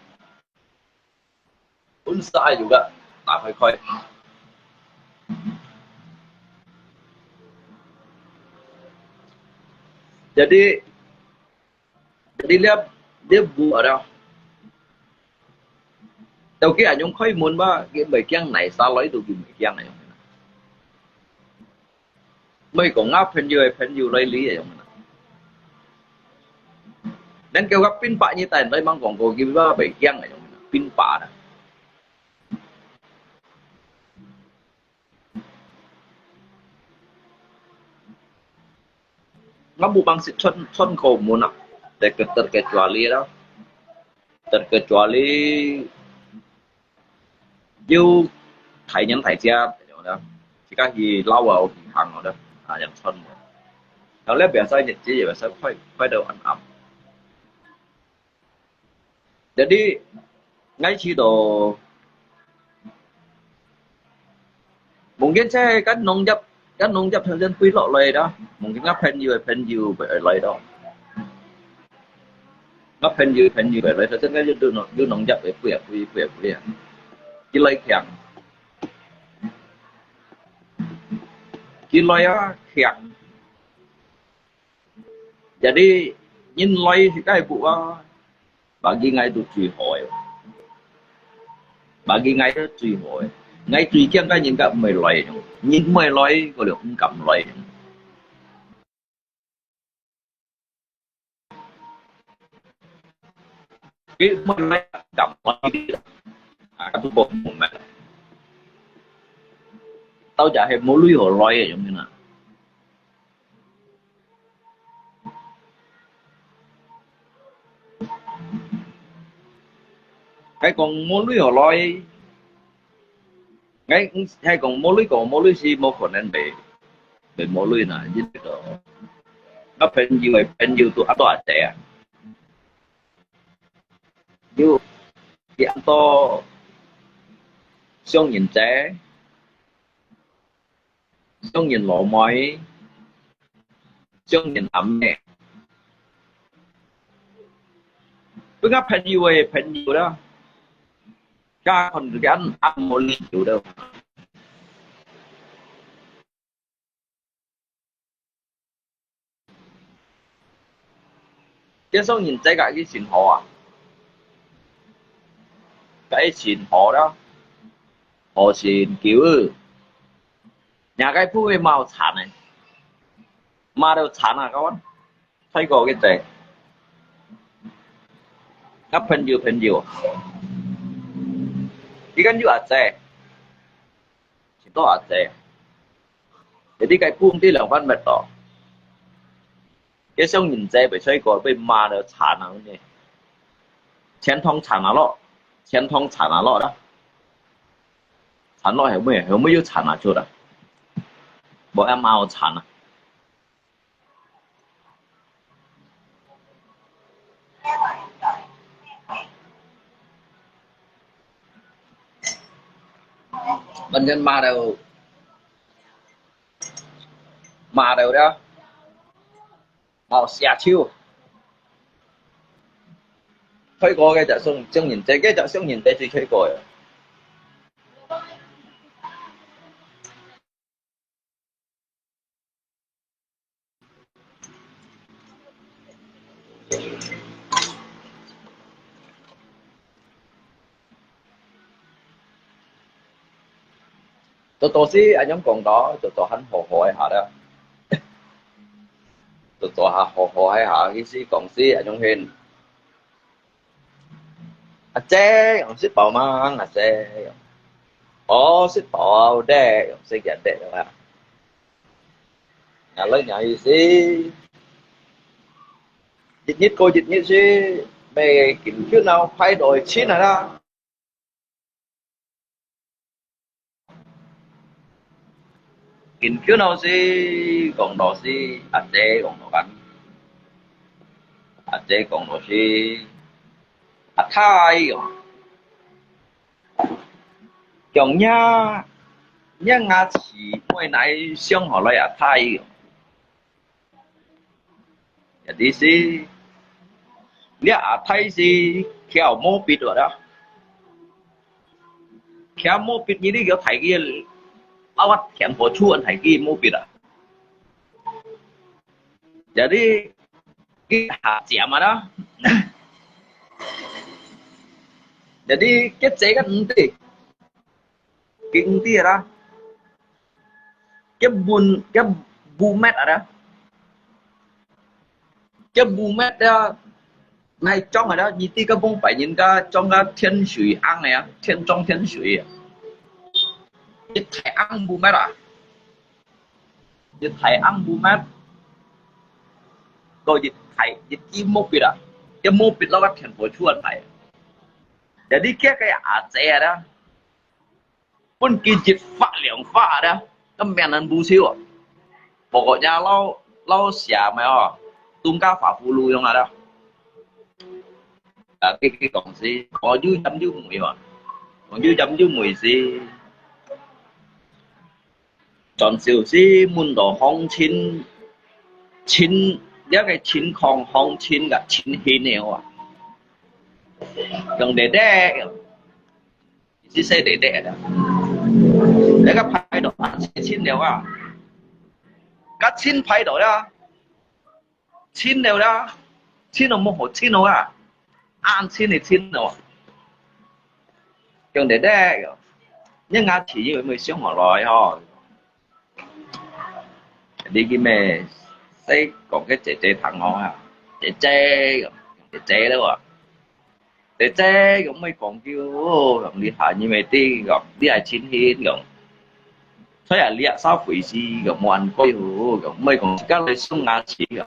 Pun sa juga tak koi koi. Jadi, jadi dia dia buat dah. Tau kia nyong koi mun ba, kia mai kiang naisa lai tu kia mai kiang ai. 毋係講吾朋友个朋友來你个樣啊。恁叫佢變白日帶來吂講過，佢話袂驚个樣啊，變白啦。吾無幫時穿穿過門啊，terkecuali啦，terkecuali 有大人大姐，自家去老啊去行哦，啊，yang穿。然後咧，biasa日子也biasa快快到暗暗。Jadi，𠊎去到 Mungkin saya kan農業，kan農業頭先飛落來啦，mungkin吾朋友个朋友會來咯。吾朋友朋友會來，頭先佢有農有農業个飛啊飛飛啊飛啊，佢來強，佢來啊強。 Jadi，人來該步啊，bagi𠊎都最好个。Bagi𠊎都最好个。𠊎最驚該人家毋會來，人毋會來，佢就毋敢來。佢毋會來，敢來？啊，都無明白。到底係無鐳好來个，有無啊？ 該講無鐳好來，該，該講無鐳講無鐳係無可能會，會無鐳啦，因為个，吾朋友个朋友都恁多阿姐啊，有，佢恁多上人姐。 上人老妹，上人阿姆，分吾朋友个朋友啦，加看佢个阿姆理由啦。該上人姐个佢真好啊，个佢真好啦，好心救。 若个不會罵慘呢，罵到慘啊，kawan。太過个仔，吾朋友朋友，佢敢有阿姐，幾多阿姐？Jadi該分佢兩萬乜多。 該上人姐被衰過，被罵到慘啊，呢。錢塘慘啊咯，錢塘慘啊咯啦。慘咯係咩？係咩有慘啊做啦？無愛罵我慘啊。 Banyak marau. Marau dah. Mau siap ciu. Thoi ko ke jak sung, sung yin te, ke jak sung yin te cui thoi ko ya. Toto si anyong kong to, toto han ho ho ai ha da. Toto ha ho ho ai ha, isi kong si anyong hin. Aje, ang si pau mang, aje. 哦，食飽咧，用食个咧，係嘛？𠊎來，𠊎意思，一日過一日去，乜緊張到排到親啊啦。緊張到時講到時，阿姐講到緊，阿姐講到時，阿太講，講若若牙齒會哪想好來阿太講。 也就是，這阿太是徛無筆个啦，徛無筆，你這个大个，啊，我田圃厝恁大个無筆啊。也就是，佢下尖啊啦，也就是，佢坐个毋對，佢毋對啦。 佢分，佢分metr啊，佢分metr啊，𠊎裝啊，你知該幫別人家裝个天水盎个啊，天裝天水啊。一大盎分metr啊，一大盎分metr，過一大一支毛筆啊，佢毛筆落个全部出來。Jadi佢个阿姐啊， 分佢一發兩發啊，該面人不笑啊。不過呀，老老寫咩哦，東家發葫蘆樣啊啦。啊，佢佢講是，我有飲有味嘛，我有飲有味是，轉手是問到行情，情，這个情況行情个情形了啊，用得得。 是細弟弟啊，該个排到啊，親了啊，該親排到了，親了啦，親了無好親了啊，恁親个親了啊，用得得，你牙齒有無想好來吼？ 你个咩，細講个姐姐聽哦啊，姐姐，姐姐了啊，姐姐，講毋好講究哦，講你下你乜知，講你係親戚，講，所以啊，你啊，少回事，講無恁貴哦，講毋好講自家來送牙齒，講。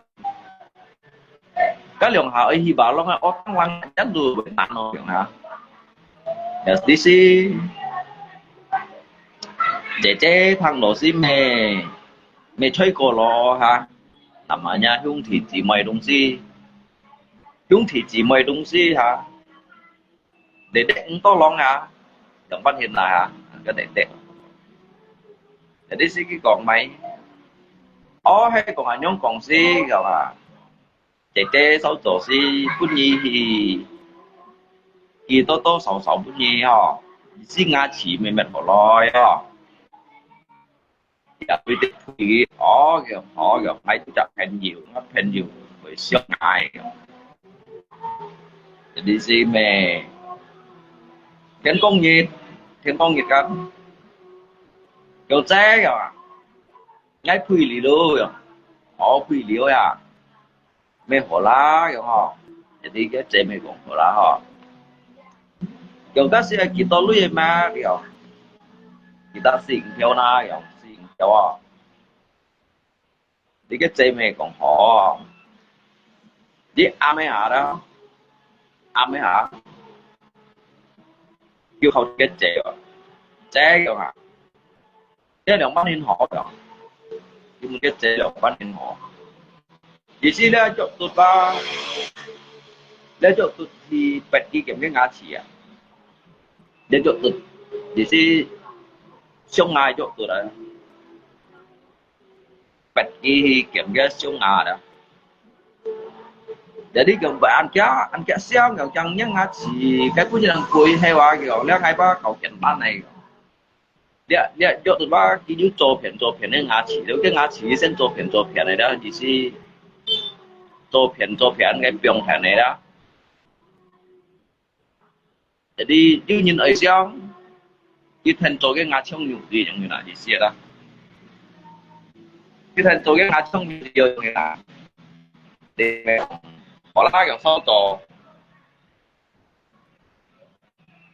該兩下愛去吧，攏愛惡當人，人都會難咯，用啊。也就是，姐姐聽老師咩，咩吹過咯哈，namanya兄弟姊妹東西，兄弟姊妹東西哈，你得唔多lòng啊，用半天來哈，个得得。Jadi sigi講咪，哦，係講恁樣講先，係嘛？ 姐姐稍早時分你去，佢多多少少分你吼，你先牙齒慢慢好來吼。也對得起，哦，个，哦，个，買隻朋友，我朋友會想愛个。你是咩？天光日，天光日个，有在个，愛陪你咯，哦，陪你呀。 乜好啦，樣吼，一啲个姐妹講好啦吼。用得係幾多鐳嘛，樣，幾多四五條啦，樣，四五條哦。你个姐妹講好，你暗一下啦，暗一下，叫好个姐哦，姐樣啊。 這兩萬零好了，因為這兩萬零好。意思咧，著得啦，咧著得去拔佢兼个牙齒啊，咧著得，意思上牙著得啊，拔佢兼个上牙啦。Jadi，佢毋會恁遽，恁遽想，佢講，佢講牙齒，該本人貴，係話，佢講，這𠊎把搞簡單个。 這，這，這，佢有左片，左片个牙齒，這个牙齒先左片，左片个啦，意思左片，左片个放片个啦。Jadi，有人愛想，佢聽做个牙像牛个樣啦，意思啦。佢聽做个牙像牛个樣啦。好啦，用手做。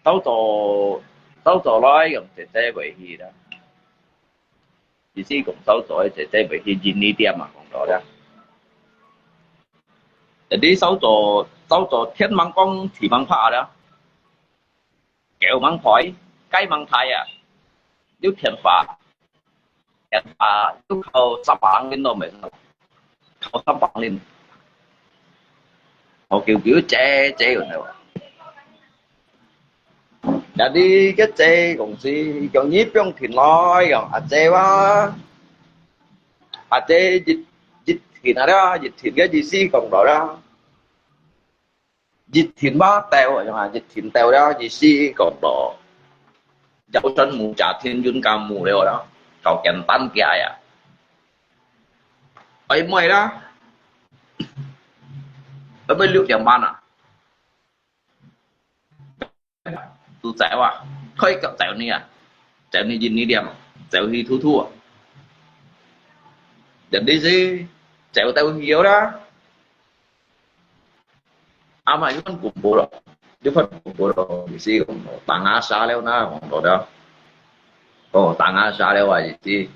到到朝早來，講姐姐會去啦。意思講朝早个姐姐會去印尼店啊，講到啦。一日朝早，朝早天吂光，地吂拍啦，狗吂吠，雞吂啼啊，有電話，電話有敲三百零零都毋係，敲三百零零，敲叫叫姐姐个。 那你个姐講是，講你放電來，講阿姐哇，阿姐一，一電啊了，一電个意思講到啦，一電哇到，講啊，一電到了，意思講到，就算無家庭，冤家無了啦，搞簡單个呀，哎，妹啦，哎，妹六點半啊。 都走啊，開腳走你啊，走你印尼店，走去吐吐啊。人哋係走到去了啦。阿媽又翻恐怖咯，又翻恐怖咯，意思講打牙殺了那，講到了。哦，打牙殺了啊，意思。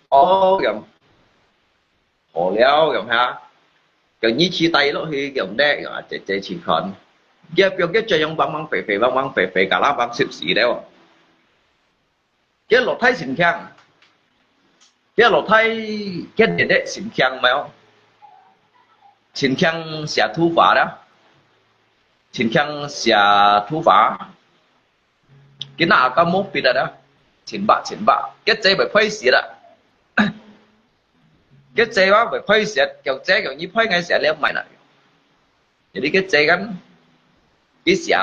哦，咁。 好了，咁哈，就你去帶落去，咁呢，啊，姐姐去看。佢表姐這樣橫橫飛飛，橫橫飛飛，嘎啦橫十四了。佢老弟心強，佢老弟，佢姐姐心強無？心強寫土法啦，心強寫土法。 佢那个無必啊，千百千百，佢姐會配死啦。佢姐話會配死，佢姐佢你配𠊎死了買啦。Jadi佢姐kan，佢寫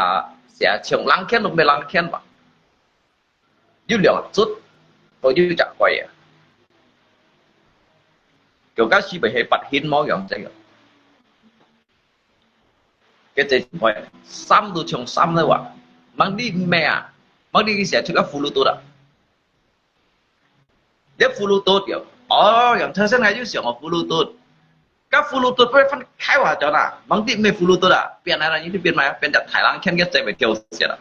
寫像冷圈都無冷圈吧，有兩隻，都有隻怪啊。佢該時會係八千毛樣仔个。 佢姐會，衫都像衫了哇，吂知咩啊，吂知佢寫出个葫蘆肚啊。這葫蘆肚掉，哦，用頭先𠊎有想个葫蘆肚，該葫蘆肚分分開話咗啦，吂知咩葫蘆肚啊，變來啦，你去變來，變隻大冷圈，佢姐會跳死啦。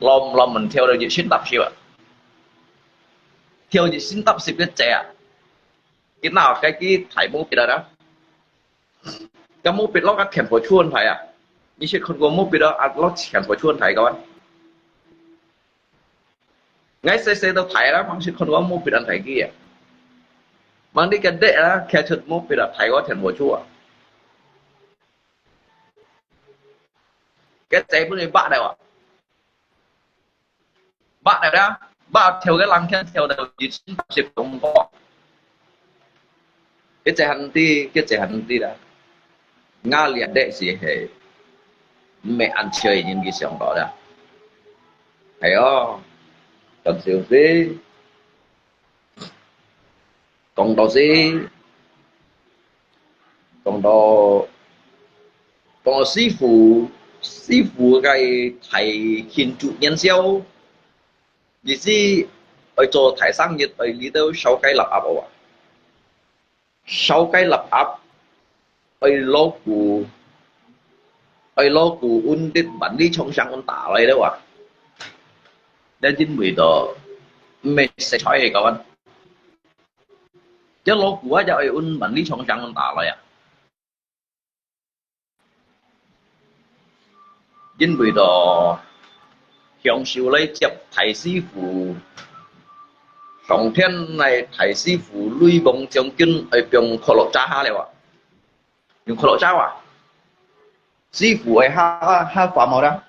落落門跳到一身搭屎啊，跳一身搭屎个姐啊，佢那个佢大毛筆啊啦。 該毛筆落个全部出問題啊！你識看過毛筆啊，啊，落全部出問題个咩？𠊎細細都大啦，吂識看過毛筆恁大支啊。吂知佢爹啊，佢出毛筆啊，大過全部出啊。佢姐分佢bắt了啊！ bắt了啦，bắt跳个冷圈跳到一身濕凍个。佢姐還知，佢姐還知啦。𠊎連得是係，毋係恁笑个人佢想到啦。係哦，咁笑死。 講到是，講到，講到師傅，師傅个大慶祝元宵，意思愛做大生日，愛裡肚燒雞臘鴨啊。燒雞臘鴨，愛老古，愛老古運啲萬里長城運打來了哇。這因為到，毋係食菜个講。 這老古啊，就愛運萬里長城運打來啊。因為到享受來接大師傅，上天來大師傅雷蒙將軍愛放可樂渣下了啊，用可樂渣啊，師傅愛下下發毛啦。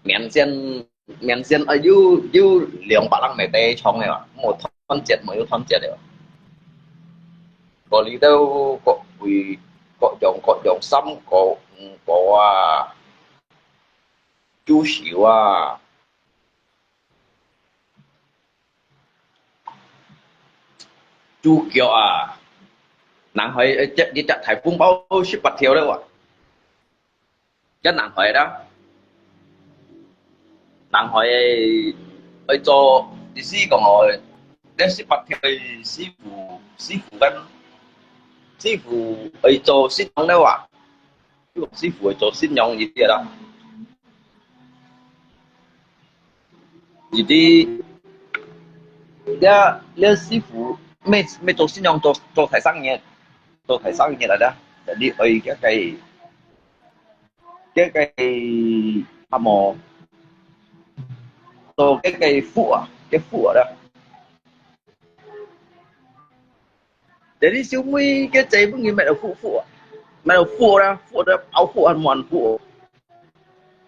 面線，面線啊，有，有兩百零米地長个嘛，無團結，無有團結个。該裡肚各位，各樣各樣衫，各，嗯，各啊，豬手啊，豬腳啊，南海，呃，這，這隻大紅包十八條了哇。 這南海啦，南海愛做，意思講哦，這十八條个師傅，師傅跟，師傅愛做新娘了哇，就講師傅愛做新娘意思啦。佢知，這，這師傅，乜，乜做新娘做，做大生日，做大生日來的，jadi愛該个，該个，啊無，做該个福啊，該福啊啦。 Jadi，小妹个姊妹佢買到福福啊，買到福啦，福到飽福還滿福。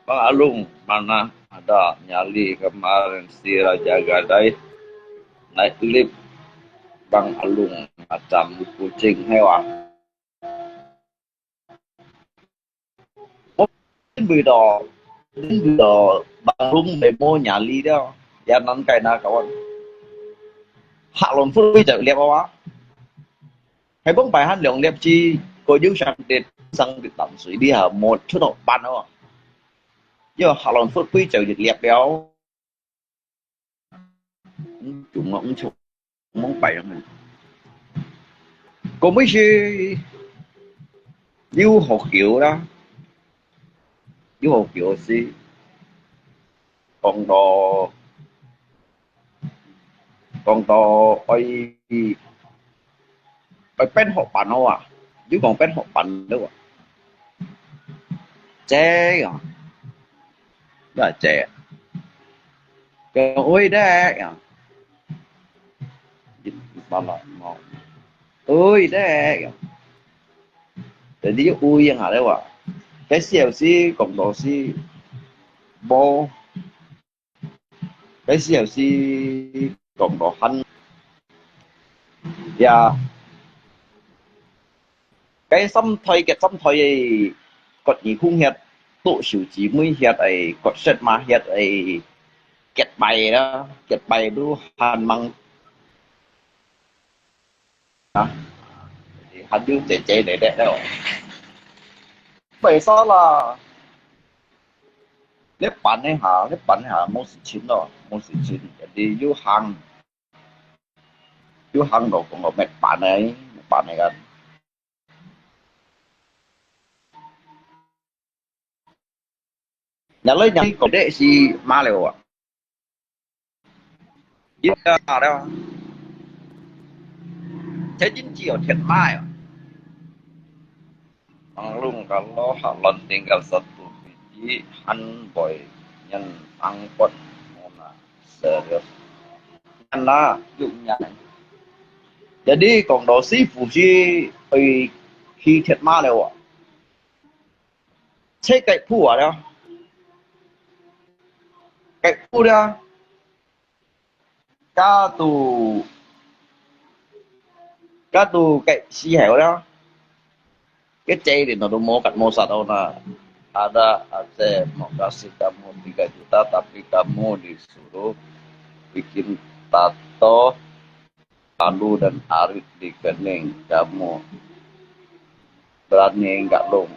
Bang Alung, mana ada nyali kemarin si Raja Gadai naik lift, Bang Alung macam kucing hewan. 因為到，因為到Bang Alung無nyali了，ya nan kai na kawan。客輪福飛就lift啊，係講擺下兩lift之，個有上跌，上跌淡水，你還無出到班哦。因為客輪福飛就lift了。 毋中啊，毋出，毋擺樣啊。講尾時有學校啦，有學校時講到，講到愛，愛變學班好啊，有講變學班了啊。這樣，那這樣。 Kau ui dek ya. Malah mau. Ui dek ya. Jadi ui yang ada wa. Cái xìu xí cộng đồ xí bố. Cái xìu xí cộng đồ hăn. Ya. 該三代結三代个，割耳空血，剁手指尾血个，割舌嫲血个，結拜啦，結拜都還吂啊，還有姐姐弟弟了。袂使啦，你辦一下，你辦一下，無事情咯，無事情，你有行。 有行路講个乜辦呢？乜辦呢个？若來若去，講得是馬了啊！一个馬了，這真只有鐵馬啊！ Ang lung kalau hak lon tinggal satu biji han boy nyan angkot muna serius. Nyan lah, yuk nyan. Jadi kong do si fu si oi hi thiat ma leo. Che kai pu a leo. Kai pu leo. Katu, katu kai si heo leo. Kecek din no mo kat mo sat ona. Ada Aceh mau kasih kamu tiga juta, tapi kamu disuruh bikin tato palu dan arit di kening. Kamu berani enggak, Lung?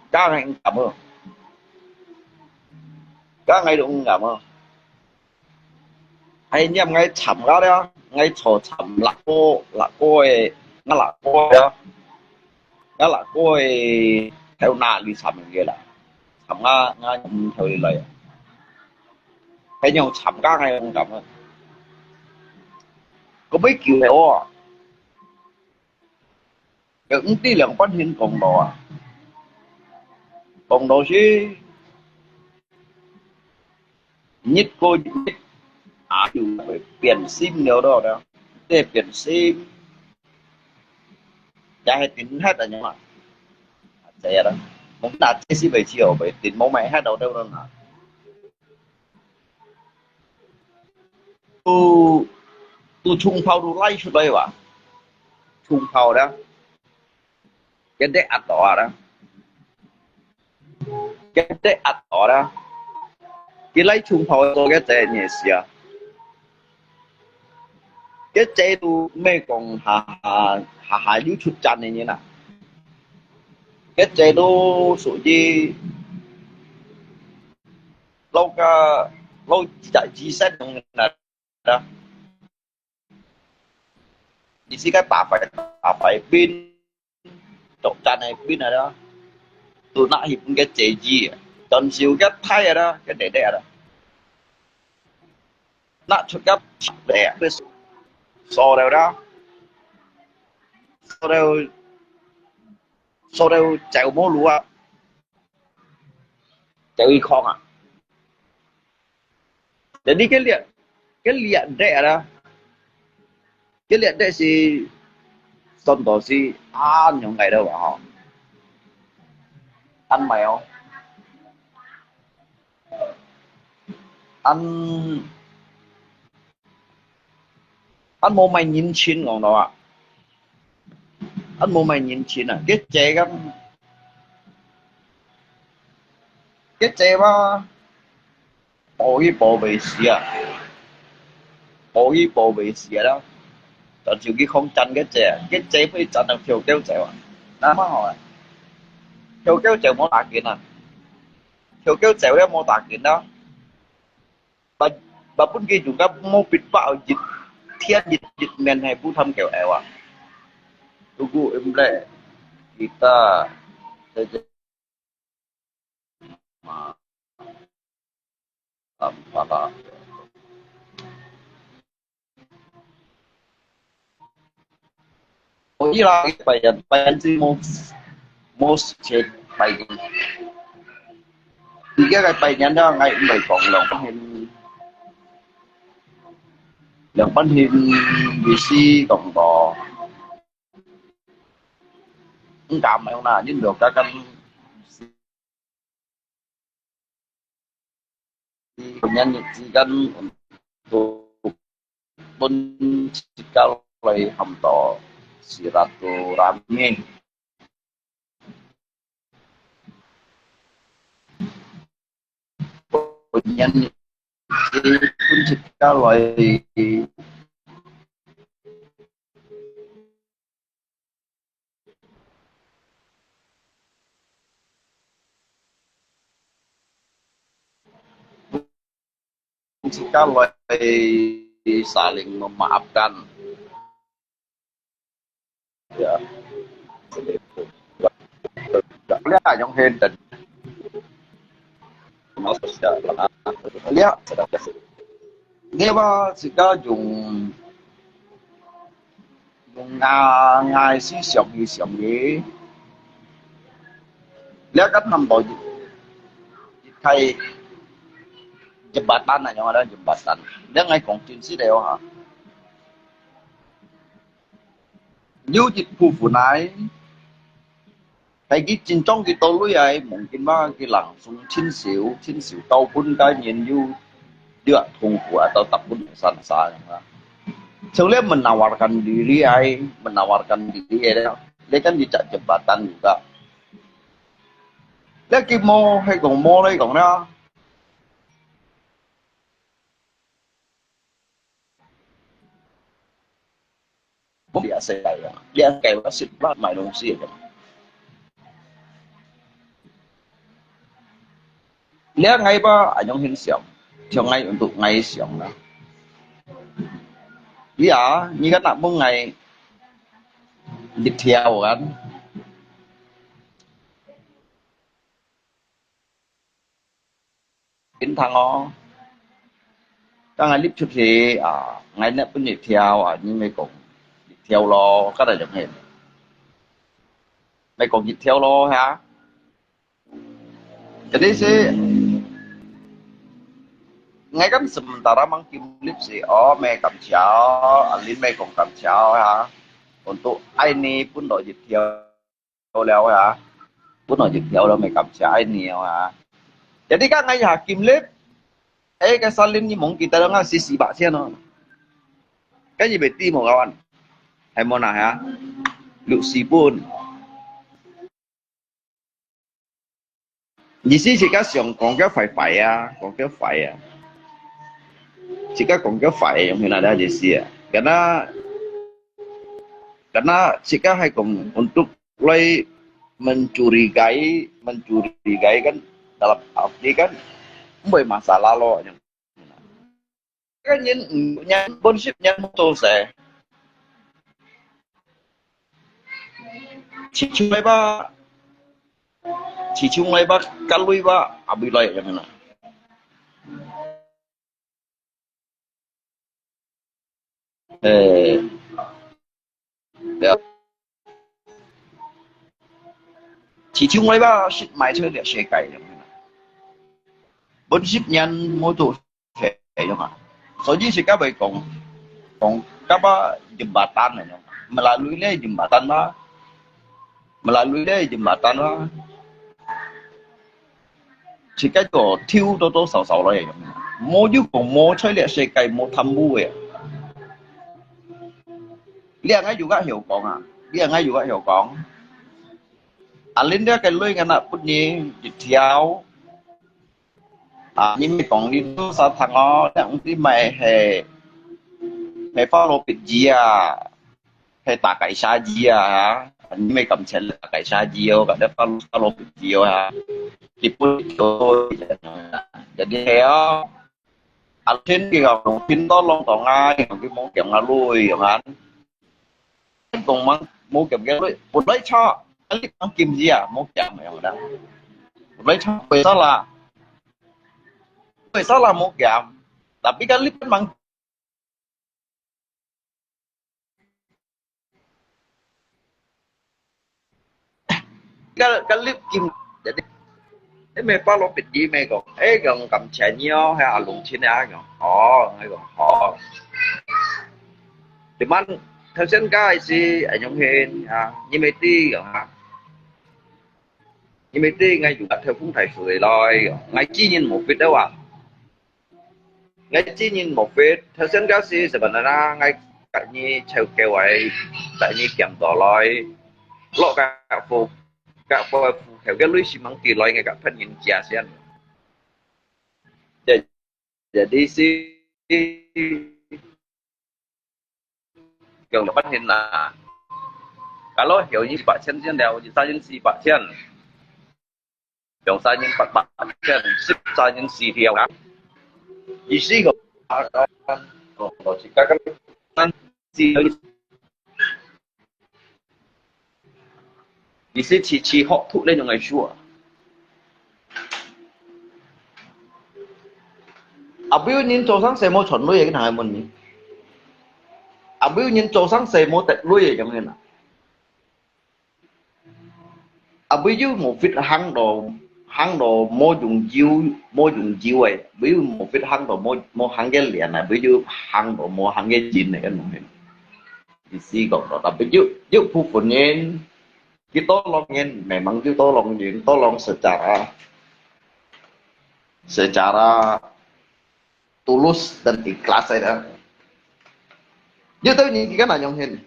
Kang enggak mo. Kang ai dong enggak mo. Ai niam ngai cham ga leo, ngai cho cham lak ko, lak ko e, nga lak ko e, nga lak ko e, theo na li cham ge la. Cham nga, nga niam theo li lai. Ai niam cham ga ngai ong cham. Ko bai kiu he o. Keng ti liang pan hin kong lo a. Kong lo si. Nhit ko nhit. A, yu, bai pian sim liao do da. Te pian sim. Ya he tin het a nyong a. Te ya da. Mong na te si bai chi o bai tin mong mai het do do na. Tu, tu chung phao tu lai chut lai wa. Chung phao da. Kete at to da. Kete at to da. Ki lai chung phao to kete nye sia. Kete tu me kong ha, ha, ha, ha YouTube channel nye na. Kete tu su ji lo ka, lo ji sa dong na. 你是个白白，白白冰，獨占个冰啊啦，都拿去分个姐姐啊，但是有个太啊啦，个弟弟啊啦。拿出个，个，个，掃掉啦，掃掉，掃掉走無路啊，走一空啊。Jadi个列，个列得啦，个列得係算到係恁樣个了吧吼，恁樣哦。 恁，恁無麼人情講到啊，恁無麼人情啊，佢這个，佢這嘛，保一保袂死啊，保一保袂死啊啦，就就去抗戰个這，佢這被戰到跳跳走啊，那麼好啊，跳跳走無打緊啊。 跳跳走了無打緊啦。Ba-，ba pun佢juga無必要一天一，一面係不tham kêu eo啊。Tugu imlek kita saja ma-, pala. 可以啦，拜年，拜年節無，無時間拜年。而家个拜年啦，𠊎毋會講兩百年，兩百年歷史講到，毋敢樣啦，因為家間 Kemudian之間untuk pun sekali hamto silaturahmi. Kemudian pun sekali Sekali saling memaafkan. Ya. Lihat yang hendak. Maksudnya, lihat. Ini apa? Sekarang 用𠊎，𠊎思想去想去，這个差毋多一，一个jembatan啊，樣啊，jembatan。這𠊎講真實个哦哈。有一部分來， 係佢真正佢到位啊，mungkin嘛，佢langsung親手，親手到分該年有，有啊，痛苦啊，到大部分山山啊。所以 menawarkan diri ai, menawarkan diri ai，你跟佢隻jembatan juga。你佢無，係講無你講啦。 你也係啊，你也係話食飯買東西个。你也𠊎吧，恁樣很想，像𠊎untuk𠊎想啦。你啊，你kan nak問𠊎，你跳啊？ Bintang哦。當然你出去啊，𠊎若分你跳啊，你咪講你跳咯，該來用个，咪講你跳咯，哈。Jadi係，𠊎kan sementara mang Kim Lip係，哦，咪感謝，啊，你咪講感謝，哈。Untuk愛你分到你跳。 了啊，本來就跳了，咪感謝愛你啊。Jadi kan ngaya Kim Lip，哎，該Salin你忘記得了，四十八千哦。Kan你袂知無kawan，係無啦哈？六十分。意思自家想講个壞壞啊，講个壞啊，自家講个壞用去哪裡意思啊？Karena，karena自家係講untuk來mencurigai, mencurigai kan dalam arti kan，毋會masalah咯。Kan人，人本身人做事，自從來吧，自從來吧，隔離吧，阿未來樣啦。誒，對啊。始終𠊎吧，識賣出這世界樣。本十年無做 係，樣啊。所以自家會講，講，kapa jembatan樣。Melalui le jembatan lah，melalui le jembatan lah。自家个頭多多少少來樣。無有講無在這世界無貪污个。你應該有个曉講啊，你應該有个曉講。啊，恁這个鐳𠊎拿分你一條。 啊，你莫講你做沙糖哦，你毋知買係，係花羅別字啊，係大計沙字啊，你莫感謝大計沙字哦，感謝花羅花羅別字哦啊，日本就，jadi係哦。啊，天佢講，天到浪當啊，佢無講啊，鐳樣啊。 講吂，無減个鐳，本來差，你講金子啊，無減个啦。本來差，貴少啦，貴少啦無減，tapi kan你分吂，kan，kan你金，jadi 你莫花羅別字，莫講，誒，講感謝你哦，係阿龍親啊，講，哦，𠊎講，哦。Cuman，頭先該時，誒，用現啊，你莫知講啊，你莫知，𠊎有个透風大水來，講，𠊎知人無必得啊。 𠊎知人無必，頭先該時sebenarnya，𠊎隔日湊夠位，隔日減到來，落个戶，个戶，戶口个鐳係吂寄來，𠊎个別人借先。這，這意思，用了半天啦。Kalau有一百千先了，有三千四百千。 兩三年八百千，十三年四條啊。意思个，啊，啊，哦，哦，自家个，意思去，去學讀恁樣个書啊。啊，比如人做生意無賺鐳，个人會問你。啊，比如人做生意無得鐳，个樣个啦。 啊，比如無fit行路，行路無用油，無用油个，比如無fit行路無，無行个練啊，比如行路無行个緊个，該種个。意思講到，tapi有，有部分人，佢tolong人，memang佢tolong人，tolong secara，secara tulus dan ikhlas saja. Yau tau ni kita nak nyong hen.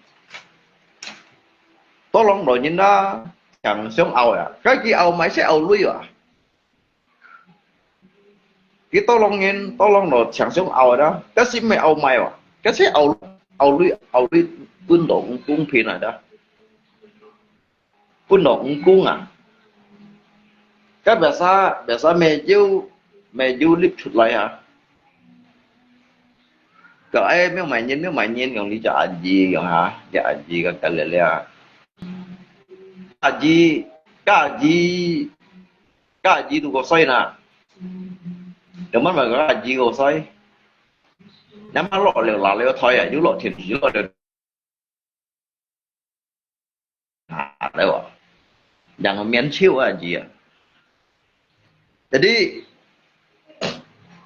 Tolong lo nyin na, chang siong au ya. Kai ki au mai se au lui ya. Ki tolong nyin, tolong lo chang siong au ya. Kasi mai au mai wa. Kasi au, au lui, au lui pun dong kung pin ada. Pun lo ngkung à. Cái biasa, biasa mẹ diu, mẹ diu lip chụt lại hả? Cậu ấy mèo mày nhìn, mèo mày nhìn, gọn đi cho anh gì, gọn hả? Cho anh gì, gọn cái lẹ lẹ. Anh gì, cái anh gì, cái anh gì tụi có xoay nè. Đừng mắt mà có anh gì có xoay. Nhắm mắt lọ lẹo là lẹo thôi à, dú lọ thiệt dú lọ được. Hả, đấy à. Yang mian chiu aja. Jadi,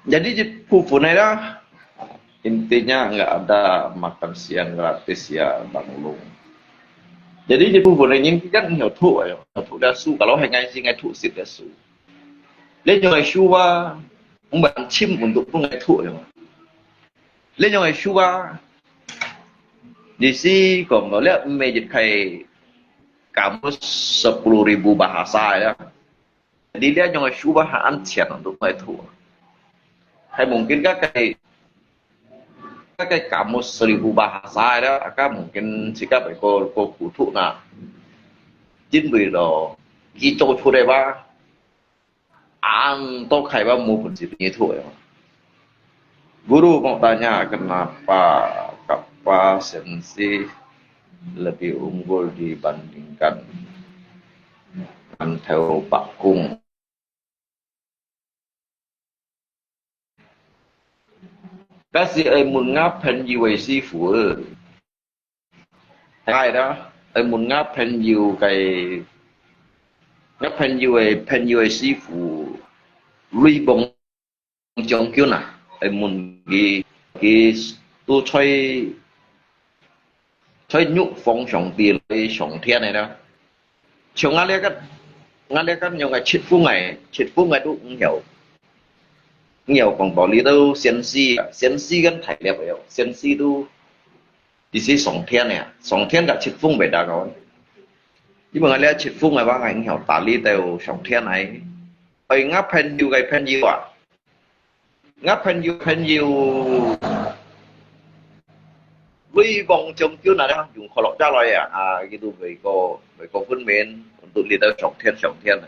jadi je phu phu nai dah. Intinya nggak ada makan siang gratis ya, Bang Lung. Jadi je phu phu nai nyin kan nyotu ayo, nyotu dah su. Kalau hai ngai si ngai tu sit dah su. Lê nyotu su ba, umban chim untuk pun ngai tu ayo. Lê nyotu su ba, Di si kong lo leh mê jit khai kamus sepuluh ribu bahasa ya. Jadi dia nyong suba ha an chian untuk mai thu. Hai mungkin ka kai, ka kai kamus seribu bahasa ya, ka mungkin sika bai ko, ko kutu na. Jin bui lo, ki cho chu de ba. An to khai ba mu pun si ni thu ya. Guru mau tanya, kenapa Kapa Sensi lebih unggul dibandingkan Anteo Pakung? 該係愛問吾朋友个師傅，係啦，愛問吾朋友个，吾朋友个朋友个師傅，雷公將軍啊，愛問佢，佢都在，在玉皇上帝來上天个啦。 像𠊎這个，𠊎這个樣个七分个，七分个都毋曉，毋曉講道理都仙師啊，仙師跟大力个，仙師都，意思上天个，上天个七分袂得个。因為𠊎這七分个話，𠊎毋曉打理到上天來。哎，吾朋友个朋友啊， 吾朋友，朋友，雷公將軍啊，用可樂家來啊，啊，佢都會過，會過分明，都列到上天，上天个。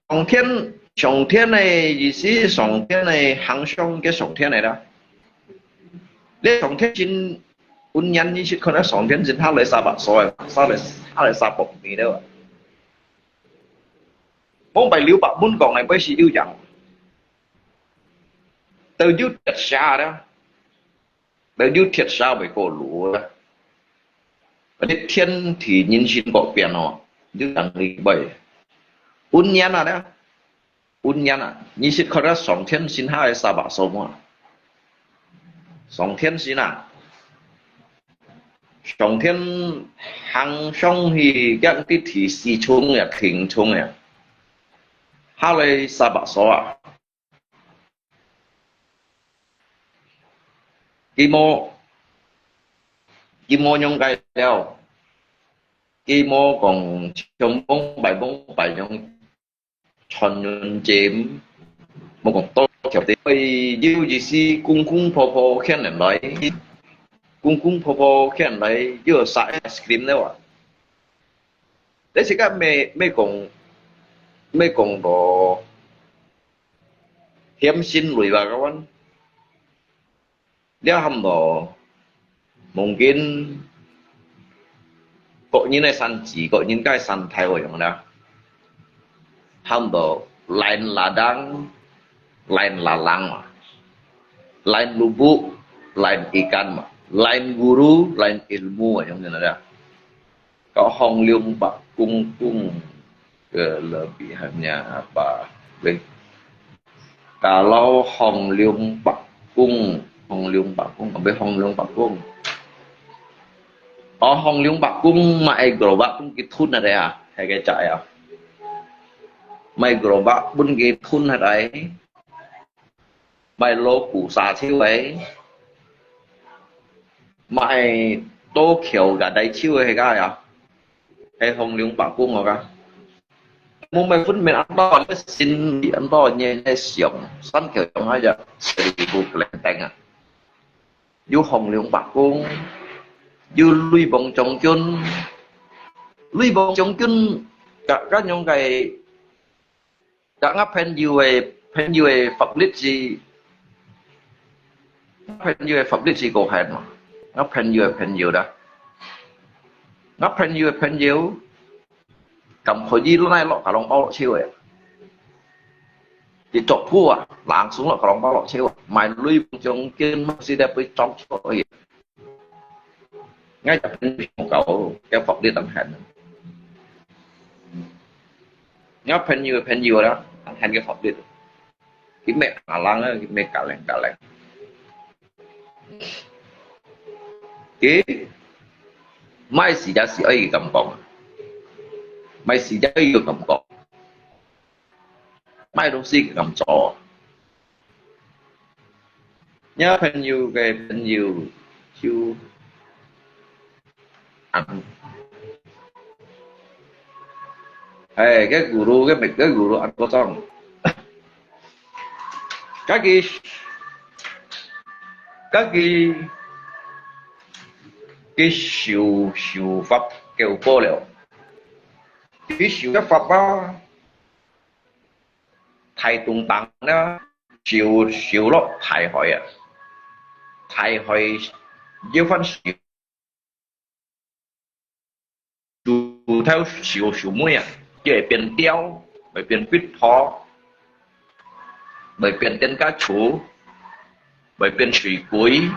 上天，上天个意思，上天个行上个上天个啦。你上天真，有年你識看到上天真下來沙巴所个，下來，下來沙巴米了啊。 往擺劉伯溫講个，毋係有影，都有跌下啦，都有跌下會過路啦。你天地人心各變哦，有影你會。有年啊啦，有年啊，你識看到上天心下个沙巴所無？上天心啊，上天行上去，佢个地勢重呀，輕重呀。 下來沙巴所啊，佢無，佢無樣个了，佢無講像往擺往擺樣傳人節，無講多條的，有一時公公婆婆牽人來，公公婆婆牽人來，又有殺ice cream了啊。 這時間乜，乜講，乜講到險心類吧，kawan。這喊到mungkin各人个山子，各人个山態个樣啦。喊到lain ladang, lain lalang嘛，lain lubuk, lain ikan嘛，lain guru, lain ilmu，樣子啦。 Kalau Hong Leung Pak Kung Kung kelebihannya apa? Weh. Kalau Hong Leung Pak Kung, Hong Leung Pak Kung, apa Hong Leung Pak Kung? Oh, Hong Leung Pak Kung, mai gerobak pun kithun ada ya, hai kecak ya. Mai gerobak pun kithun ada. Mai lô củ xà chiu ấy, mai tô khiêu gà đáy chiu ấy, hay cái à? Hay Hồng Liu Bạc Kung à? Mô mai phun men ăn to, lê xin đi ăn to nhẹ nhẹ xiong, sẵn kiểu giống hai giờ, sẽ đi bu kèn teng à. Yu Hồng Liu Bạc Kung, yu Lui Bông Chống Chun, Lui Bông Chống Chun, cả các nhóm cái 該吾朋友个，朋友个法律是，朋友个法律是過限嘛？吾朋友个朋友啦，吾朋友个朋友，敢可以拿落摎人包落手个？佢做鋪啊，langsung落摎人包落手啊，買鐳將軍嘛，是得被捉出去。 Ngay cả朋友搞，cái pháp律當限。Ngay朋友个朋友啦，當限个法律。佢乜阿郎啊，佢乜格令格令。佢，買時間係愛佢敢講啊，買時間愛佢敢講。 買東西佢敢做。若朋友个朋友就，啊，哎，个guru，个，个guru恁多種。該佢，該佢，佢修，修法夠過了。佢修个法啊， 大東東啦，修，修落大海啊。大海要翻修，修頭修，修尾啊，佢會變鳥，會變壁虎，會變電家樹，會變水鬼，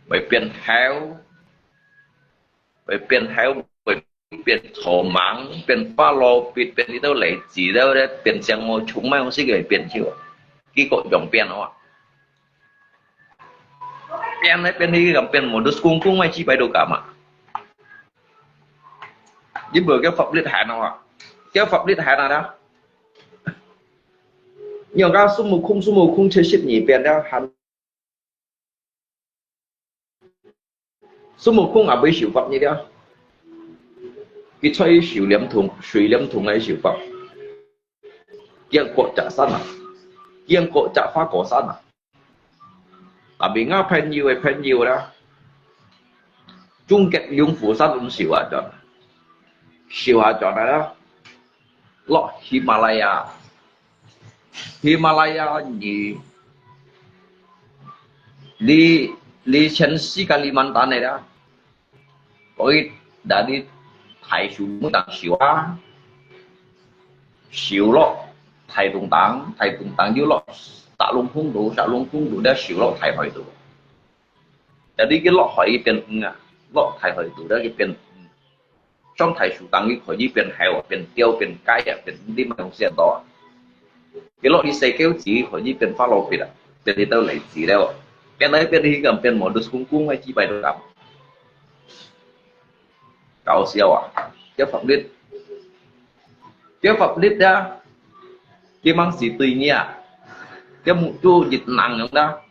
會變猴，會變猴，會變草蜢，變花羅bitch，變一兜類似了咧，變成無，從來無識个變去啊，佢各樣變哦。變來變去，變modus kung kung，愛幾擺都敢啊！你無个法律還好啊，个法律還好啦。你講个孫悟空，孫悟空七十二變了，還孫悟空也會受罰个了。佢出去受簾洞，水簾洞來受罰。見過隻山啊，見過隻花果山啊。啊，明啊朋友个朋友啦，終極龍虎山毋受啊轉，受啊轉來啦，落喜馬拉雅，喜馬拉雅你，你，你全世界你滿單个啦。 所以，那你大樹木當樹啊，樹落大洞頂，大洞頂又落石龍空肚，石龍空肚了樹落大海肚。那你个落海一邊，嗯啊，落大海肚了一邊，嗯。上大樹頂，你可以變猴啊，變鳥，變雞啊，變你乜用想到啊。佢落去細狗子，可以變花羅bitch啊，變一兜類似了。變來變去，敢變modus kung kung，愛幾擺都敢。 搞笑啊！這法律，這法律啊，佢吂係對你啊，這目珠一挷樣啦。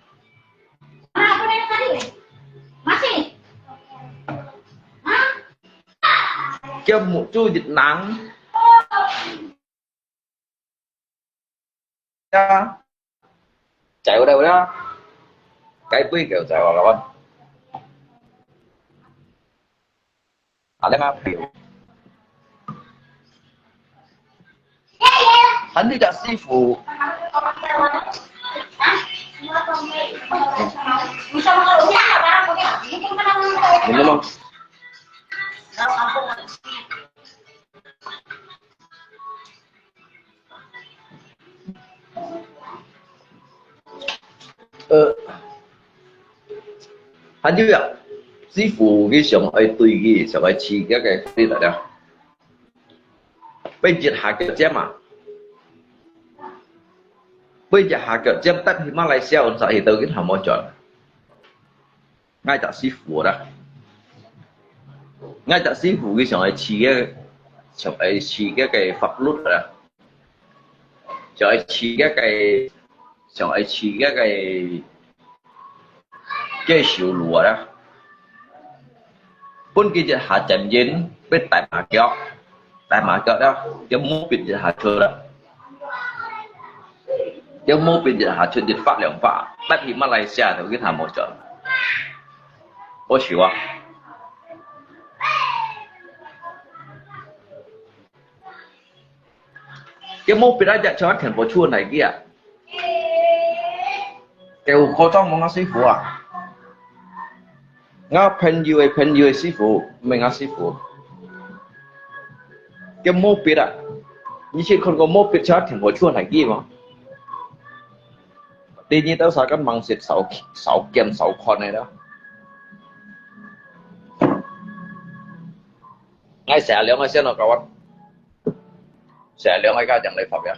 這目珠一挷。 啊，走了啦，該杯狗走了，啊，那個朋友，喊你家師傅。你們呢？ 呃，還有啊，師傅佢想愛對佢，想愛試佢个法律來了。分一下腳尖啊，分一下腳尖，但係馬來西亞，我早就到佢頭毛轉。 𠊎隻師傅啦。𠊎隻師傅佢想愛試个，想愛試个个法律啦，想愛試个个，想愛試个个，个修路啦。分佢一下尖尖，分大麻腳。 大麻腳啦，就無必一下出啦，就無必一下出一發兩發，但係馬來西亞就佢頭毛轉。好笑啊！就無必一隻像田螺出來个啊！佢有誇張無？𠊎師傅啊！ 𠊎朋友个朋友个師傅，毋係𠊎師傅。佢毛筆啊！你識看過毛筆像田螺出來个無？第二到三个盲舌少，少見少看个啦。𠊎寫兩个先咯，各位。寫兩个家長來發表。